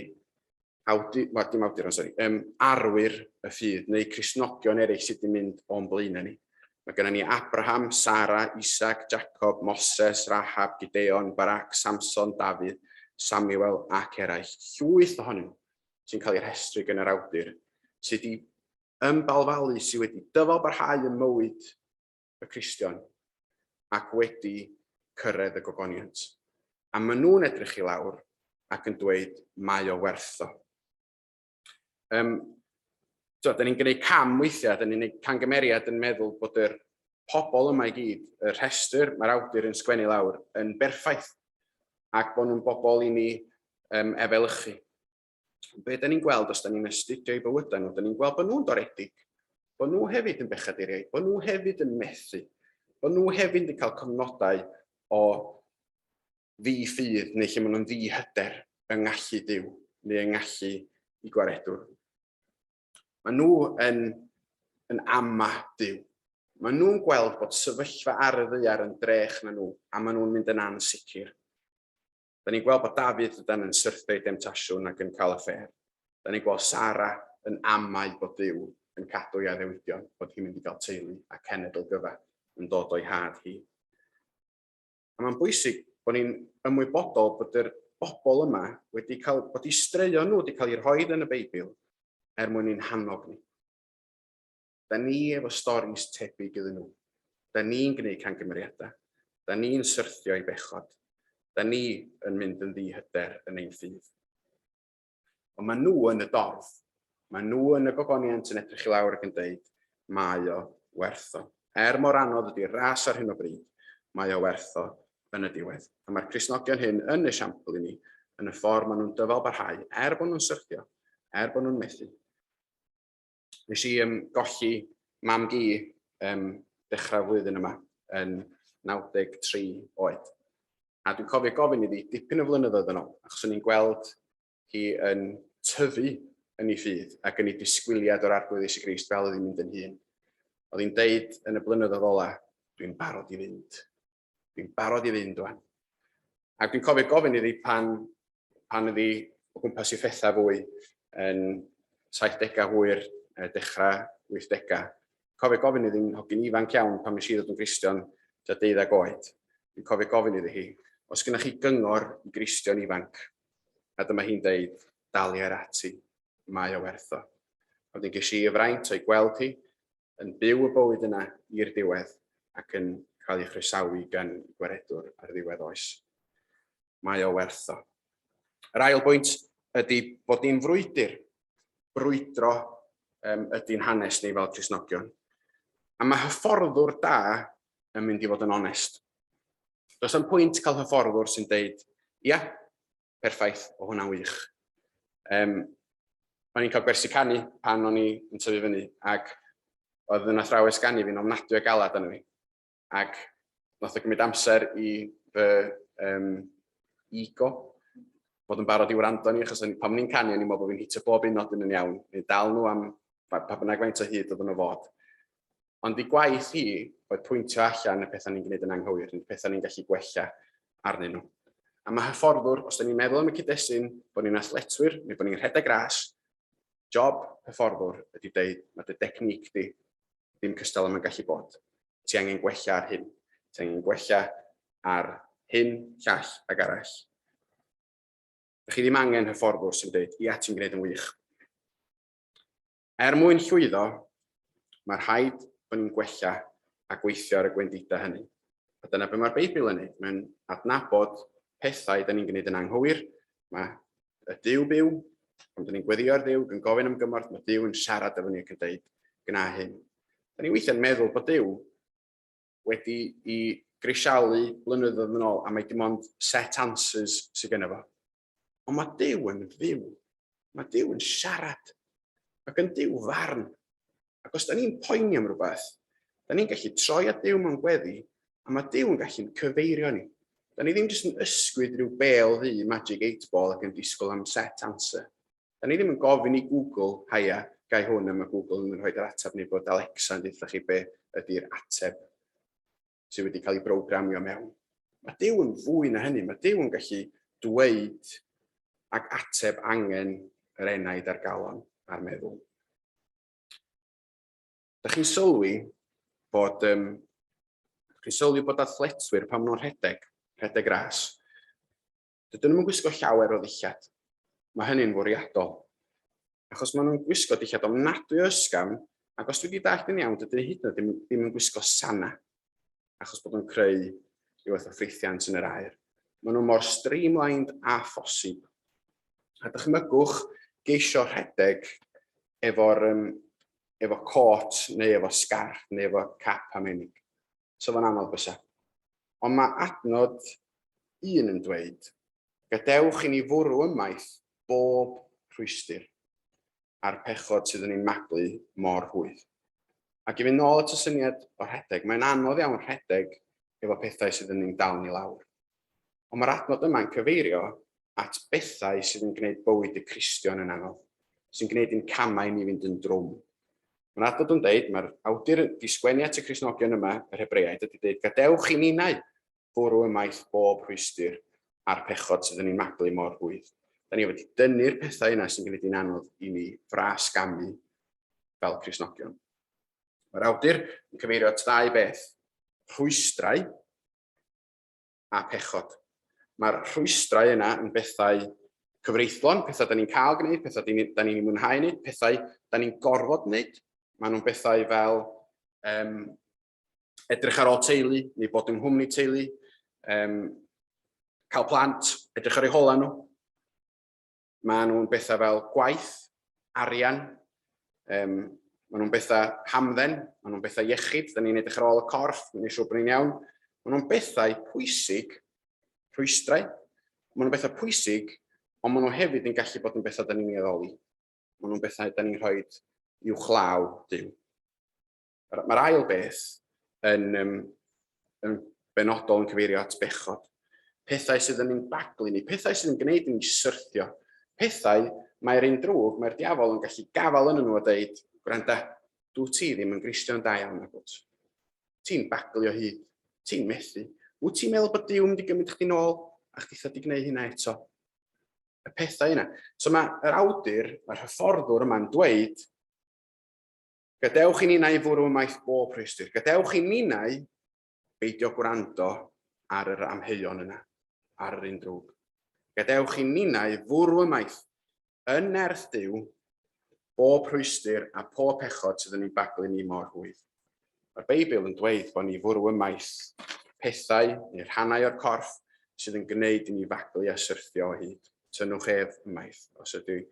awdur, wel, dim awduron, sori, um, arwyr y ffydd neu Cristnogion eraill sydd wedi mynd o'n blaenau ni. Mae gennym ni Abraham, Sara, Isaac, Jacob, Moses, Rahab, Gideon, Barak, Samson, Dafydd, Samuel ac eraill. Llwyth ohonyn nhw sy'n cael eu rhestru gan yr awdur sydd wedi ymbalfalu, sydd wedi dyfalbarhau ym mywyd y Cristion ac wedi cyrraedd y gogoniant. A maen nhw'n edrych i lawr ac yn dweud, mae o werth o. Um, so, da ni'n gwneud cam weithiau, da ni'n gwneud cangymeriad yn meddwl bod yr pobl yma i gyd, y rhestr mae'r awdur yn sgwennu lawr, yn berffaith, ac bod nhw'n bobl i ni um, efelychu. Be da ni'n gweld os da ni'n astudio eu bywydau nhw, da ni'n gweld bod nhw'n doredig, bod nhw hefyd yn bechaduriaid, bod nhw hefyd yn methu, bod nhw hefyd yn cael cyfnodau o ddi-ffydd neu lle maen nhw'n ddi-hyder yng ngallu Duw neu yng ngallu i gwaredwr. Maen nhw yn, yn ama Duw. Maen nhw'n gweld bod sefyllfa ar y ddaear yn drech na nhw a maen nhw'n mynd yn ansicr. Da ni'n gweld bod Dafydd dydan yn syrthio i demtasiwn ac yn cael affêr. Da ni'n gweld Sara yn amau bod Duw yn cadw ei addewidion, bod hi'n mynd i gael teulu a cenedl gyfa yn dod o'i had hi. A mae'n bwysig bod ni'n ymwybodol bod yr bobl yma wedi cael, bod eu straeon nhw wedi cael eu rhoi yn y Beibl er mwyn ein hannog ni. Da ni efo storis tebyg iddyn nhw. Da ni'n gwneud cangymeriadau. Da ni'n syrthio i bechod. Da ni yn mynd yn ddi-hyder yn ein ffydd. Ond maen nhw yn y dorf. Maen nhw yn y gogoniant yn edrych i lawr ac yn deud, mae o werth o. Er mor anodd ydy'r ras ar hyn o bryd, mae o werth o yn y diwedd. A mae'r Cristnogion hyn yn esiampl i ni yn y ffordd maen nhw'n dyfal barhau, er bod nhw'n syrthio, er bod nhw'n methu. Nes i um, golli mam gi um, dechrau'r flwyddyn yma yn 93 oed. A dwi'n cofio gofyn iddi dipyn o flynyddoedd yn ôl, achos o'n i'n gweld hi yn tyfu yn ei ffydd ac yn ei disgwyliad o'r Arglwydd Iesu Grist fel oedd hi'n mynd yn hŷn. Oedd hi'n deud yn y blynyddoedd ola, dwi'n barod i fynd. Dwi'n barod i fynd wan. Ac dwi'n cofio gofyn iddi pan, pan oedd hi o gwmpas i phethau fwy yn 70au hwyr, dechrau 80au. Cofio gofyn iddi'n hogyn ifanc iawn pan nes i ddod yn Gristion tua deuddeg oed. Dwi'n cofio gofyn iddi hi, os gynnach chi gyngor i Gristion ifanc? A dyma hi'n deud, dalier ati, mae o werth o. A wedyn ges i y fraint o'i gweld hi yn byw y bywyd yna i'r diwedd ac yn cael ei chroesawu gan Gwaredwr ar ddiwedd oes. Mae o werth o. Yr ail bwynt ydy bod ni'n frwydr. Brwydro um, ydy'n hanes ni fel Cristnogion. A mae hyfforddwr da yn mynd i fod yn onest. Does am pwynt cael hyfforddwr sy'n deud, ia, perffaith, o hwnna'n wych. Um, o'n i'n cael gwersi canu pan o'n i yn tyfu fyny, ac oedd yn athrawes ganu fi'n ofnadwy o galad arno fi. Ac nath o gymryd amser i fy um, ego fod yn barod i wrando ni, achos pan o'n i'n canu, o'n i'n meddwl bod fi'n hitio bob un nodyn yn iawn, neu dal nhw am pa bynnag faint o hyd oedden nhw fod. Ond i gwaith hi oedd pwyntio allan y pethau ni'n gwneud yn anghywir, y pethau ni'n gallu gwella arnyn nhw. A mae hyfforddwr, os da ni'n meddwl am y cyd-destun, bod ni'n athletwyr neu bod ni'n rhedeg ras, job hyfforddwr ydy deud, mae dy decnic di ddim cystal â mae'n gallu bod. Ti angen gwella ar hyn. Ti angen gwella ar hyn, llall ag arall. Dych chi ddim angen hyfforddwr sy'n dweud, ia, ti'n gwneud yn wych. Er mwyn llwyddo, mae rhaid bod ni'n gwella a gweithio ar y gwendidau hynny. A dyna be mae'r Beibl yn neud. Mae'n adnabod pethau da ni'n gwneud yn anghywir. Mae y Duw byw, ond da ni'n gweddio ar Dduw, yn gofyn am gymorth, mae Duw yn siarad efo ni ac yn dweud, gwna hyn. Da ni weithiau'n meddwl bod Duw wedi i grisialu blynyddoedd yn ôl a mae dim ond set answers sydd genno fo. Ond mae Duw yn fyw. Mae Duw yn siarad. Mae gen Duw farn. Ac os da ni'n poeni am rhywbeth, da ni'n gallu troi at Duw mewn gweddi, a mae Duw yn gallu'n cyfeirio ni. Da ni ddim jyst yn ysgwyd rhyw bêl ddu magic 8 ball ac yn disgwyl am set answer. Da ni ddim yn gofyn i Google, haia, gai hwn, a mae Google yn rhoi'r ateb neu bod Alexa yn deutha chi be ydy'r ateb sydd wedi cael ei brogramio mewn. Mae Duw yn fwy na hynny. Mae Duw yn gallu dweud ac ateb angen yr enaid a'r galon a'r meddwl. Da chi'n sylwi bod, um, chi'n sylwi bod athletwyr pan maen nhw'n rhedeg, rhedeg ras, dydyn nhw'n gwisgo llawer o ddillad. Mae hynny'n fwriadol. Achos maen nhw'n gwisgo dillad ofnadwy o ysgafn, ac os dwi wedi dallt yn iawn, dydyn nhw hyd yn oed ddim, ddim yn gwisgo sana, achos bod nhw'n creu rhyw fath o ffrithiant yn yr aer. Maen nhw mor streamlined a phosib. A dychmygwch geisio rhedeg efo'r um, efo cot neu efo sgarff neu efo cap a menig. So fo'n anodd bysa. Ond mae adnod un yn dweud, gadewch i ni fwrw ymaith bob rhwystr a'r pechod sydd yn ein maglu mor rhwydd. Ac i fynd nôl at y syniad o rhedeg, mae'n anodd iawn rhedeg efo pethau sydd yn ein dal ni lawr. Ond mae'r adnod yma'n cyfeirio at bethau sydd yn gwneud bywyd y Cristion yn anodd, sy'n gwneud i'n camau ni fynd yn drwm. Mae'r adnod yn dweud, mae'r awdur di sgwennu at y Cristnogion yma, yr Hebreaid, ydy dweud, gadewch i ninnau fwrw ymaith bob rhwystr a'r pechod sydd yn ein maglu mor rhwydd. Da ni wedi dynnu'r pethau yna sy'n gwneud hi'n anodd i ni fras gamu fel Cristnogion. Mae'r awdur yn cyfeirio at ddau beth, rhwystrau a pechod. Mae'r rhwystrau yna yn bethau cyfreithlon, pethau da ni'n cael gwneud, pethau da ni'n mwynhau wneud, pethau da ni'n gorfod wneud. Maen nhw'n bethau fel um, Edrych ar ôl teulu, neu bod yng nghwmni teulu, cael plant, edrych ar eu hola nhw. Maen nhw'n bethau fel gwaith, arian, maen nhw'n bethau hamdden, maen nhw'n bethau iechyd, da ni'n edrych ar ôl y corff, maen nhw'n siŵr bod ni'n iawn. Maen nhw'n bethau pwysig, rhwystrau, maen nhw'n bethau pwysig, ond maen nhw hefyd yn gallu bod yn bethau da ni'n ei addoli. Maen nhw'n bethau da ni'n rhoi uwchlaw Duw. Mae'r ail beth yn, yn benodol yn cyfeirio at bechod. Pethau sydd yn ein baglu ni, pethau sydd yn gwneud i ni syrthio. Pethau mae'r un drwg, mae'r diafol yn gallu gafael yn nhw a dweud, gwranda, dwi ti ddim yn Gristion da iawn nagwt. Ti'n baglu o hyd, ti'n methu. Wyt ti'n meddwl bod Duw yn mynd i gymryd chdi nôl a chditha di gwneud hynna eto? Y pethau yna. So mae'r awdur, mae'r hyfforddwr yma'n dweud, Gadewch i ninnau fwrw ymaith bob rhwystr. Gadewch i ninnau beidio gwrando ar yr amheuon yna, ar yr un drwg. Gadewch i ninnau fwrw ymaith yn nerth Duw bob rhwystr a pob pechod sydd yn ein baglu ni mor rhwydd. Mae'r Beibl yn dweud bod ni fwrw ymaith pethau neu rhannau o'r corff sydd yn gwneud i ni faglu a syrthio o hyd. Tynnwch ef ymaith. Os ydy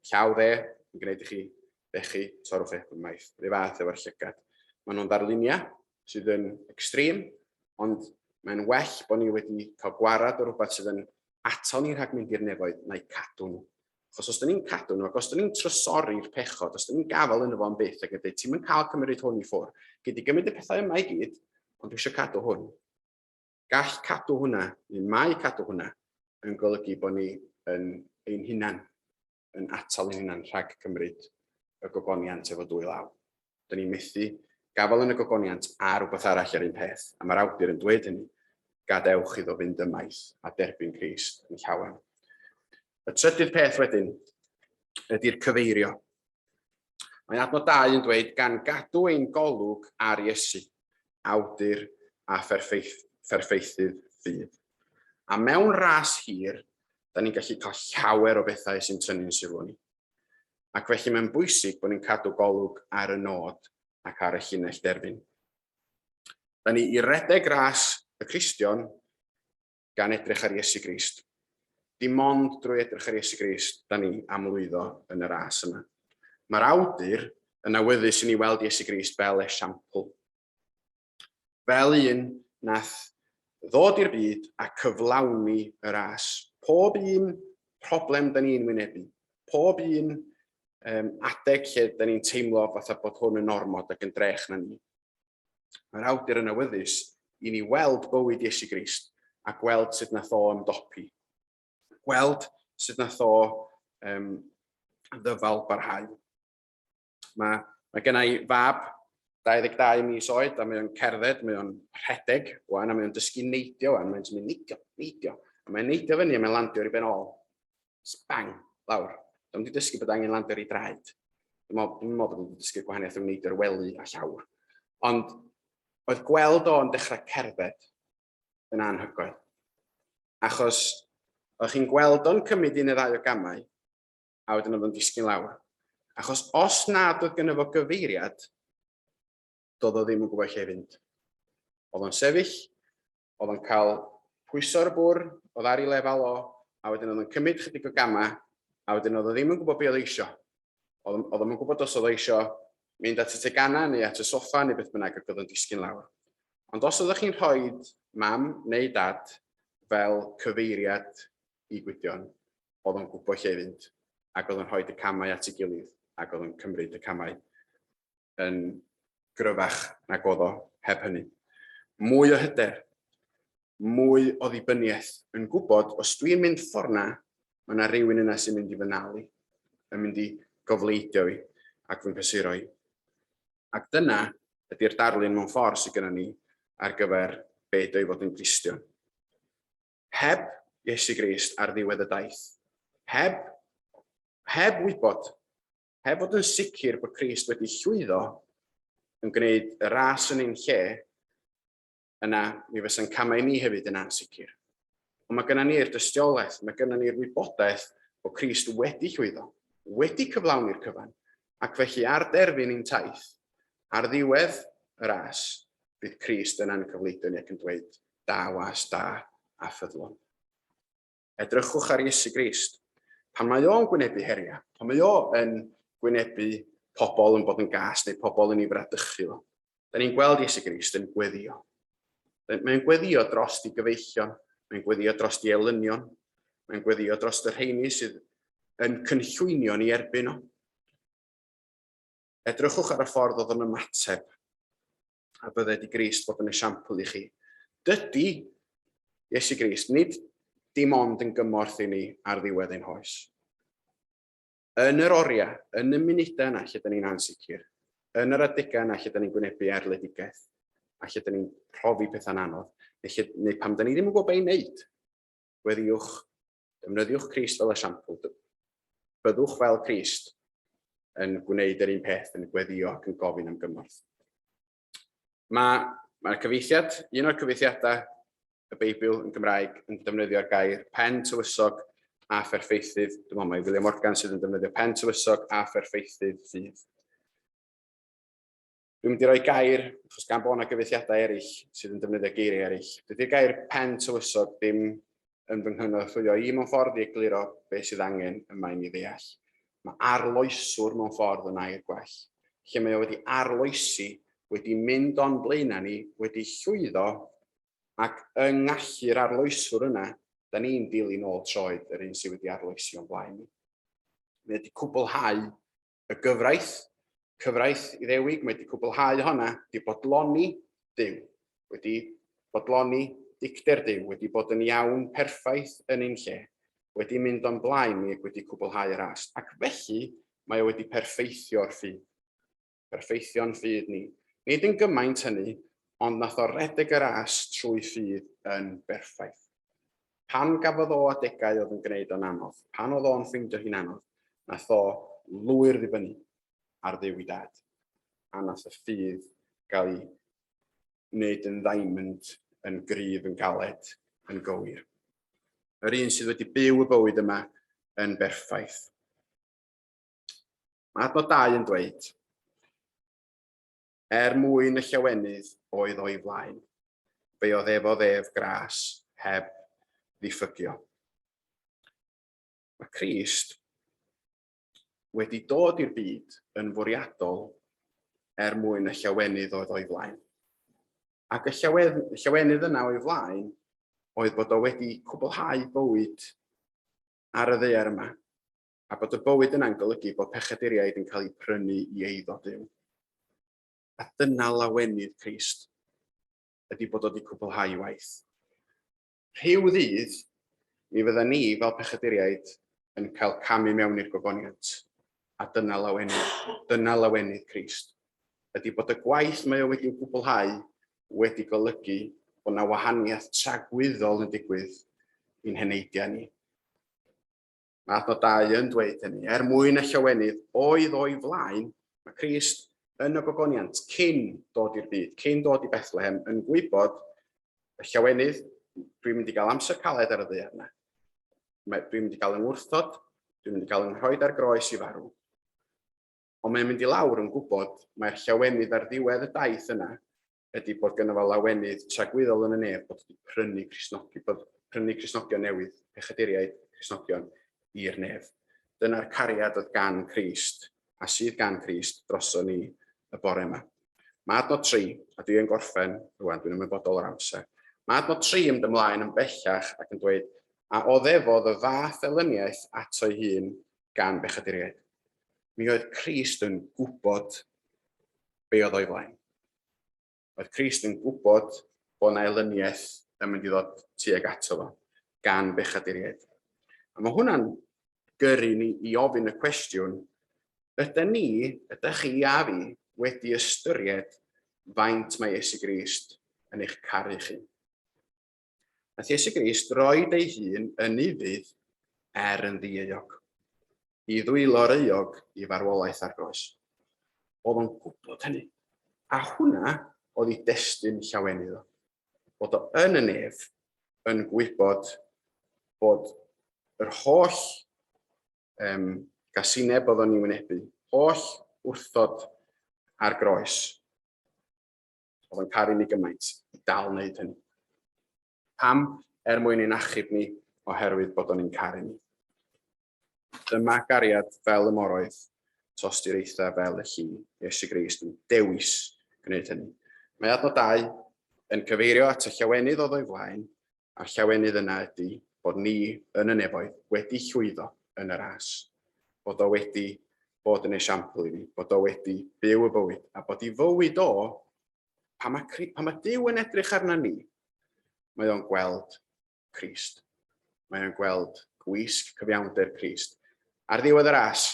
llaw dde yn gwneud i chi bechu, torrwch eich ymaith. Rhyw fath efo'r llygad. Maen nhw'n ddarluniau sydd yn extreme, ond mae'n well bod ni wedi cael gwarad o rhywbeth sydd yn atal ni rhag mynd i'r nefoedd na'i cadw nhw. Achos os da ni'n cadw nhw, ac os da ni'n trysori'r pechod, os da ni'n gafael yno fo am byth ac yn dweud, ti'n mynd cael cymryd hwn i ffwrdd, gei di gymryd y pethau yma i gyd, ond dwi eisiau cadw hwn. Gall cadw hwnna, neu mae cadw hwnna, yn golygu bod ni yn ein hunan yn atal ein hunan rhag cymryd y gogoniant efo dwy law. Dyn ni'n methu gafael yn y gogoniant a rhywbeth arall yr un peth, a mae'r awdur yn dweud hynny, gadewch iddo fynd ymaith a derbyn Crist yn llawen. Y trydydd peth wedyn ydy'r cyfeirio. Mae adnod 2 yn dweud, gan gadw ein golwg ar Iesu, awdur a pherffeithydd ffydd. A mewn ras hir, da ni'n gallu cael llawer o bethau sy'n tynnu'n sylw ni. Ac felly mae'n bwysig bod ni'n cadw golwg ar y nod ac ar y llinell derfyn. Da ni i redeg ras y Cristion gan edrych ar Iesu Grist. Dim ond drwy edrych ar Iesu Grist da ni am lwyddo yn y ras yma. Mae'r awdur yn awyddus i ni weld Iesu Grist fel esiampl. Fel un nath ddod i'r byd a cyflawni y ras. Pob un problem da ni'n wynebu, pob un adeg lle da ni'n teimlo fatha bod hwn yn ormod ac yn drech na ni. Mae'r awdur yn awyddus i ni weld bywyd Iesu Grist a gweld sut nath o ymdopi. Gweld sut nath o ddyfal barhau. Mae, mae gen i fab 22 mis oed a mae o'n cerdded, mae o'n rhedeg wan a mae o'n dysgu neidio wan, mae'n mynd neidio, neidio. A mae'n neidio fyny a mae'n landio ar ei ben ôl. Bang, lawr. Dwi'n wedi dysgu bod angen landio ar ei draed. Dwi'n meddwl bod wedi dysgu gwahaniaeth rhwng neidio ar wely a llawr. Ond oedd gweld o'n dechrau cerdded yn anhygoel. Achos oedd chi'n gweld o'n cymryd un neu ddau o gamau, a wedyn oedd o'n disgyn lawr. Achos os nad oedd gynno fo gyfeiriad, doedd o ddim yn gwybod lle i fynd. Oedd o'n sefyll, oedd o'n cael pwyso ar y bwrdd, oedd ar ei lefel o, a wedyn oedd o'n cymryd chydig o gamau, a wedyn oedd o ddim yn gwybod be oedd eisio. Oedd o'n gwybod os oedd o eisio mynd at y tegannau neu at y soffa neu beth bynnag ac oedd o'n disgyn lawr. Ond os oeddech chi'n rhoi mam neu dad fel cyfeiriad i Gwydion, oedd o'n gwybod lle i fynd, ac oedd o'n rhoi y camau at ei gilydd, ac oedd o'n cymryd y camau yn gryfach nag oedd o heb hynny. Mwy o hyder, mwy o ddibyniaeth, yn gwybod os dwi'n mynd ffordd na, mae yna rhywun yna sy'n mynd i fy nal i, yn mynd i gofleidio fi ac fy nghysuro i. Ac dyna ydy'r darlun mewn ffordd sydd gennym ni ar gyfer be ydy o i fod yn Gristion. Heb Iesu Grist ar ddiwedd y daith. Heb, heb wybod, heb fod yn sicr bod Crist wedi llwyddo yn gwneud y ras yn ein lle, yna mi fysa'n camau ni hefyd yn ansicr. Ond mae gennym ni'r dystiolaeth, mae gennym ni'r wybodaeth bod Crist wedi llwyddo, wedi cyflawni'r cyfan, ac felly ar derfyn ein taith, ar ddiwedd y ras, Bydd Crist yn angyfleidio ni ac yn dweud, da was da a ffyddlon. Edrychwch ar Iesu Grist. Pan mae o'n gwynebu heriau, pan mae o yn gwynebu pobl yn bod yn gas neu pobl yn ei fradychu fo, da ni'n gweld Iesu Grist yn gweddio. Mae'n gweddio dros di gyfeillion, mae'n gweddio dros di elynion, mae'n gweddio dros y rheini sydd yn cynllwynio ni erbyn o. Edrychwch ar y ffordd oedd o'n ymateb a bydded i Grist fod yn esiampl i chi. Dydy Iesu Grist nid dim ond yn gymorth i ni ar ddiwedd ein hoes. Yn yr oriau, yn y munudau yna lle da ni'n ansicr, yn yr adegau yna lle da ni'n gwynebu erledigaeth, a lle da ni'n profi pethau'n anodd, neu, lle, neu pam da ni ddim yn gwybod beth i wneud, gweddiwch, defnyddiwch Crist fel esiampl, byddwch fel Crist yn gwneud yr un peth, yn gweddio ac yn gofyn am gymorth. Mae, mae'r cyfieithiad, un o'r cyfieithiadau y Beibl yn Gymraeg yn defnyddio'r gair pen tywysog a pherffeithydd. Dwi'n meddwl mai William Morgan sydd yn defnyddio pen tywysog a pherffeithydd ffydd. Dwi'n mynd i roi gair, achos gan bod yna gyfeithiadau eraill sydd yn defnyddio geiriau eraill. Dydy'r gair pen tywysog ddim yn fy nghynorthwyo i mewn ffordd i egluro beth sydd angen yma i mi ddeall. Mae arloeswr mewn ffordd yn air gwell, lle mae o wedi arloesi, wedi mynd o'n blaenau ni, wedi llwyddo, ac yng ngallu'r arloeswr yna, da ni'n dilyn ôl troed yr un sydd wedi arloesi o'n blaen ni. Mae wedi cwblhau y gyfraith, cyfraith Iddewig, mae wedi cwblhau honna, wedi bodloni Duw, wedi bodloni dicter Duw, wedi bod yn iawn perffaith yn ein lle, wedi mynd o'n blaen ni ac wedi cwblhau y ras. Ac felly mae o wedi perffeithio'r ffydd. Perffeithio'n ffydd ni. Nid yn gymaint hynny, ond nath o redeg y ras trwy ffydd yn berffaith. Pan gafodd o adegau oedd yn gwneud o'n anodd, pan oedd o'n ffeindio hi'n anodd, nath o lwyr ddibynnu ar Dduw i dad. A nath y ffydd gael ei wneud yn ddiamond, yn gryf, yn galed, yn gywir. Yr un sydd wedi byw y bywyd yma yn berffaith. Mae adnod 2 yn dweud, Er mwyn y llawenydd oedd o'i flaen, fe oddefodd ef gras heb ddiffygio. Mae Crist wedi dod i'r byd yn fwriadol er mwyn y llawenydd oedd o'i flaen. Ac y llawenydd yna o'i flaen oedd bod o wedi cwblhau bywyd ar y ddaear yma, a bod y bywyd yna'n golygu bod pechaduriaid yn cael eu prynu i eiddo Duw. A dyna lawenydd Crist, ydy bod o wedi cwblhau ei waith. Rhyw ddydd, mi fydda ni fel pechaduriaid yn cael camu mewn i'r gogoniant. A dyna lawenydd, dyna lawenydd Crist. Ydy bod y gwaith mae o wedi'w gwblhau wedi golygu bod yna wahaniaeth tragwyddol yn digwydd i'n heneidiau ni. Mae adnod 2 yn dweud hynny. Er mwyn y llawenydd oedd o'i flaen, mae Crist yn y gogoniant cyn dod i'r byd, cyn dod i Bethlehem, yn gwybod y llawenydd, dwi'n mynd i gael amser caled ar y ddaear yna. Dwi'n mynd i gael yng ngwrthod, dwi'n mynd i gael yng nghroed ar groes i farw. Ond mae'n mynd i lawr yn gwybod mae'r llawenydd ar ddiwedd y daith yna ydy bod gynno fo lawenydd tragwyddol yn y nef bod wedi prynu Cristnogi, bod prynu Cristnogion newydd, pechaduriaid Cristnogion i'r nef. Dyna'r cariad oedd gan Crist a sydd gan Crist droso ni y bore yma. Mae adnod 3, a dwi yn gorffen rwan, dwi'n ymwybodol o'r amser. Mae adnod 3 yn ymlaen yn bellach ac yn dweud, a oddefodd y fath elyniaeth ato ei hun gan bechaduriaid. Mi oedd Crist yn gwybod be oedd o'i flaen. Oedd Crist yn gwybod bod yna elyniaeth yn mynd i ddod tuag ato fo gan bechaduriaid. A mae hwnna'n gyrru ni i ofyn y cwestiwn, ydyn ni, ydych chi a fi, wedi ystyried faint mae Iesu Grist yn eich caru chi? Nath Iesu Grist roed ei hun yn ufudd er yn ddieuog, i ddwylo'r euog i farwolaeth ar groes. Oedd o'n gwybod hynny. A hwnna oedd ei destun llawenydd o. Bod o yn y nef yn gwybod bod yr holl um, gasineb oedd o'n ei wynebu, holl wrthod ar groes. Oedd o'n caru ni gymaint i dal wneud hynny. Pam? Er mwyn ein achub ni, oherwydd bod o'n ein caru ni. Dyma gariad fel y moroedd, tosturiaethau fel y lli. Iesu Grist yn dewis gwneud hynny. Mae adnod 2 yn cyfeirio at y llawenydd oedd o'i flaen, a'r llawenydd yna ydy bod ni yn y nefoedd wedi llwyddo yn y ras, bod o wedi bod yn esiampl i ni, bod o wedi byw y bywyd, a bod i fywyd o, pan mae, pan mae Duw yn edrych arna ni, mae o'n gweld Crist. Mae o'n gweld gwisg cyfiawnder Crist. Ar ddiwedd y ras,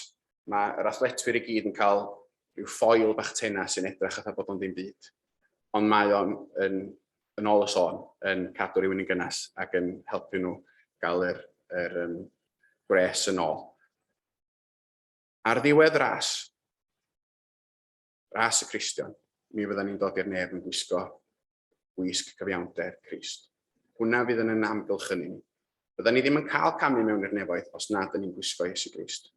mae yr athletwyr i gyd yn cael rhyw ffoil bach tenau sy'n edrych fatha bod o'n ddim byd. Ond mae o'n, yn, yn ôl y sôn, yn cadw rhywun yn gynnes ac yn helpu nhw gael yr, yr um, gwres yn ôl. Ar ddiwedd ras, ras y Cristion, mi fyddan ni'n dod i'r nef yn gwisgo gwisg cyfiawnder Crist. Hwnna fydd yn yn amgylchynu ni. Fyddan ni ddim yn cael camu mewn i'r nefoedd os nad ydyn ni'n gwisgo Iesu Grist.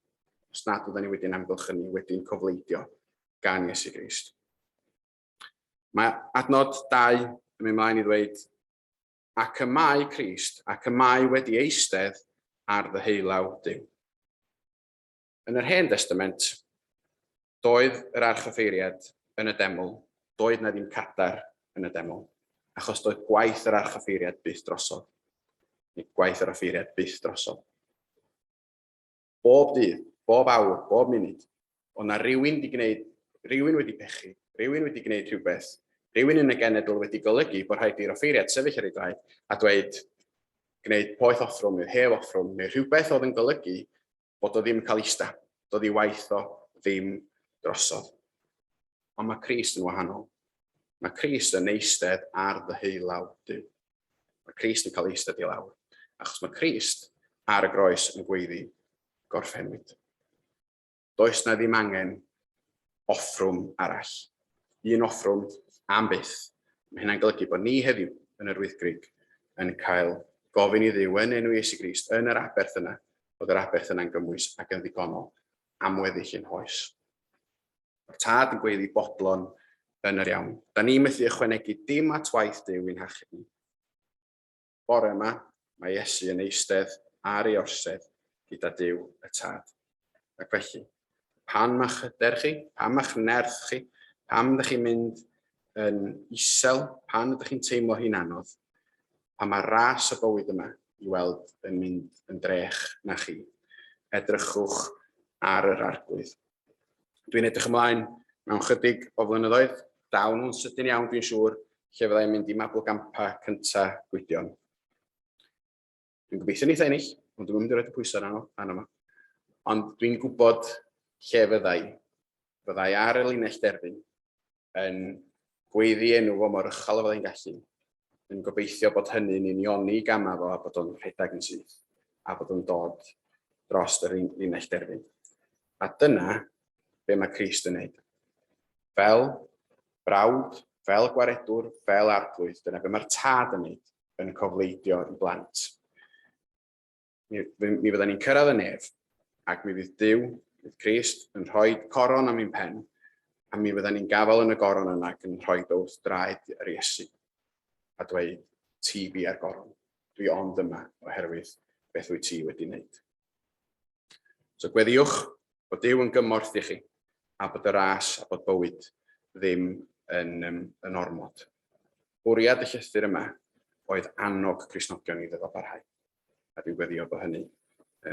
Os nad ydyn ni wedi'n amgylchynu, wedi'n cofleidio gan Iesu Grist. Mae adnod 2 yn mynd mlaen i ddweud, ac y mae Crist, ac y mae wedi eistedd ar ddeheulaw Duw. Yn yr Hen Destament, doedd yr archoffeiriad yn y deml, doedd na ddim cadair yn y deml, achos doedd gwaith yr archoffeiriad byth drosodd, neu gwaith yr offeiriad byth drosodd. Bob dydd, bob awr, bob munud, oedd na rywun wedi gwneud, rhywun wedi pechu, rhywun wedi gwneud rhywbeth, rhywun yn y genedl wedi golygu bod rhaid i'r offeiriad sefyll ar ei draed a dweud, gwneud poeth offrwm neu heb offrwm neu rhywbeth oedd yn golygu bod o ddim yn cael ista, doedd ei waith o ddim drosodd. Ond mae Crist yn wahanol. Mae Crist yn eistedd ar ddeheulaw Duw. Mae Crist yn cael eistedd i lawr, achos mae Crist ar y groes yn gweiddi gorffennwyd. Does na ddim angen offrwm arall. Un offrwm am byth. Mae hynna'n golygu bod ni heddiw yn yr Wyddgrug yn cael gofyn i Dduw yn enw Iesu Grist yn yr aberth yna, bod yr aberth yna'n gymwys ac yn ddigonol am weddill ein hoes. Mae'r tad yn gweiddi bodlon yn yr iawn. Da ni methu ychwanegu dim at waith Duw i'n hachub ni. Bore yma, mae Iesu yn eistedd ar ei orsedd gyda Duw y Tad. Ac felly, pan ma'ch hyder chi, pan ma'ch nerth chi, pam ydych chi'n mynd yn isel, pan ydych chi'n teimlo hi'n anodd, pan mae ras y bywyd yma i weld yn mynd yn drech na chi, edrychwch ar yr Arglwydd. Dwi'n edrych ymlaen mewn chydig o flynyddoedd, daw nhw'n sydyn iawn dwi'n siŵr, lle fyddai'n mynd i Mabolgampa cynta Gwydion. Dwi'n gobeithio neith ennill, ond dwi'n mynd i roed y pwysau arno, arno fo. Ond dwi'n gwybod lle fyddai. Fyddai ar y linell derfyn, yn gweiddi enw fo mor uchel a fyddai'n gallu, yn gobeithio bod hynny'n unioni gamau fo a bod o'n rhedeg yn syth, a bod o'n dod dros yr linell derfyn. A dyna be mae Crist yn neud. Fel brawd, fel gwaredwr, fel arglwydd, dyna be mae'r tad yn neud, yn cofleidio i blant. Mi, mi fydden ni'n cyrraedd y nef, ac mi fydd Duw, fydd Crist, yn rhoi coron am ein pen, a mi fydden ni'n gafael yn y goron yna ac yn rhoi wrth draed yr Iesu, a dweud, ti fi ar goron, dwi ond yma oherwydd beth wyt ti wedi wneud. So gweddiwch bod Duw yn gymorth i chi, a bod y ras a bod bywyd ddim yn, um, yn ormod. Bwriad y llythyr yma oedd annog Cristnogion i ddyfalbarhau. A dwi'n gweddio bod hynny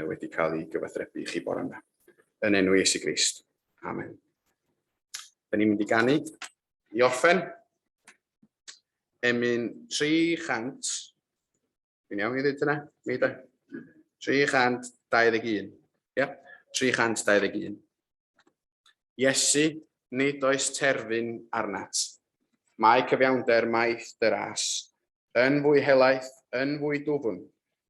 wedi cael ei gyfathrebu i chi bore yma. Yn enw Iesu Grist. Amen. Da ni'n mynd i ganu i orffen. Emyn 300. Dwi'n iawn i ddweud yna? Mi da. 321. Ia, 321. Iesu, nid oes terfyn arnat. Mae cyfiawnder maith dy ras, yn fwy helaeth, yn fwy dwfn,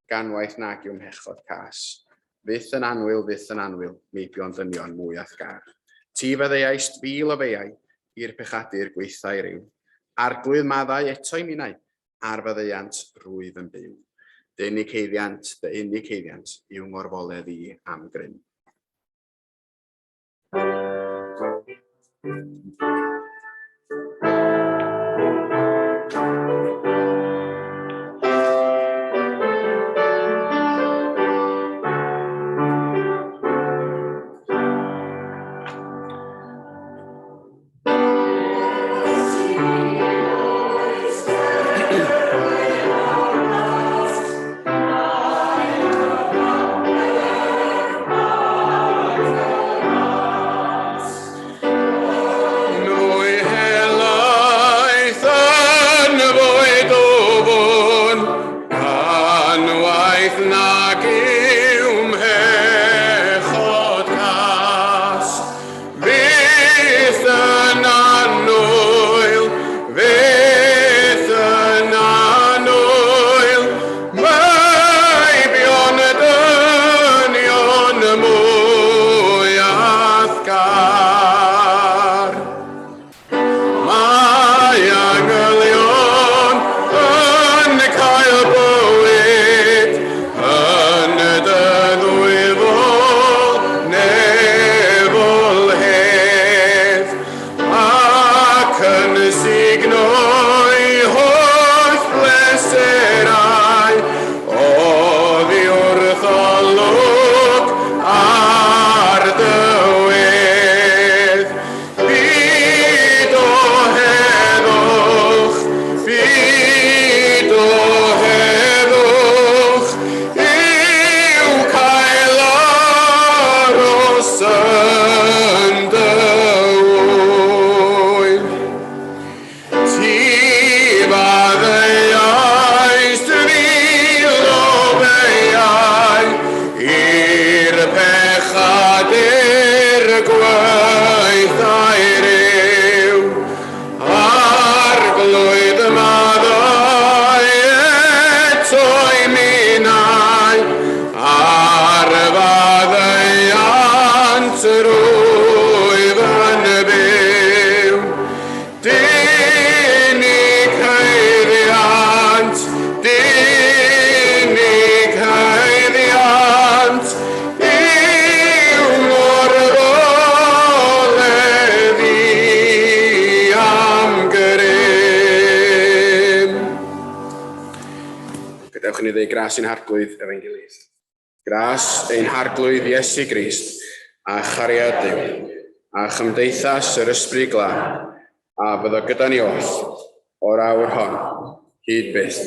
ganwaith nag yw mhechod cas. Fyth yn annwyl, fyth yn annwyl, meibion dynion mwy a'th gar. Ti faddeuaist fil o feiau, i'r pechadur gwaethau ryw. Arglwydd maddau eto i minnau, ar faddeuant rwyf yn byw. Dy unig haeddiant, dy unig haeddiant, yw ngorfoledd i am gryn. Allwn ni ddeud gras i'n harglwydd efo'n gilydd. Gras ein harglwydd Iesu Grist a chariad Duw a chymdeithas yr Ysbryd Glân a fyddo gyda ni oll o'r awr hon hyd byth.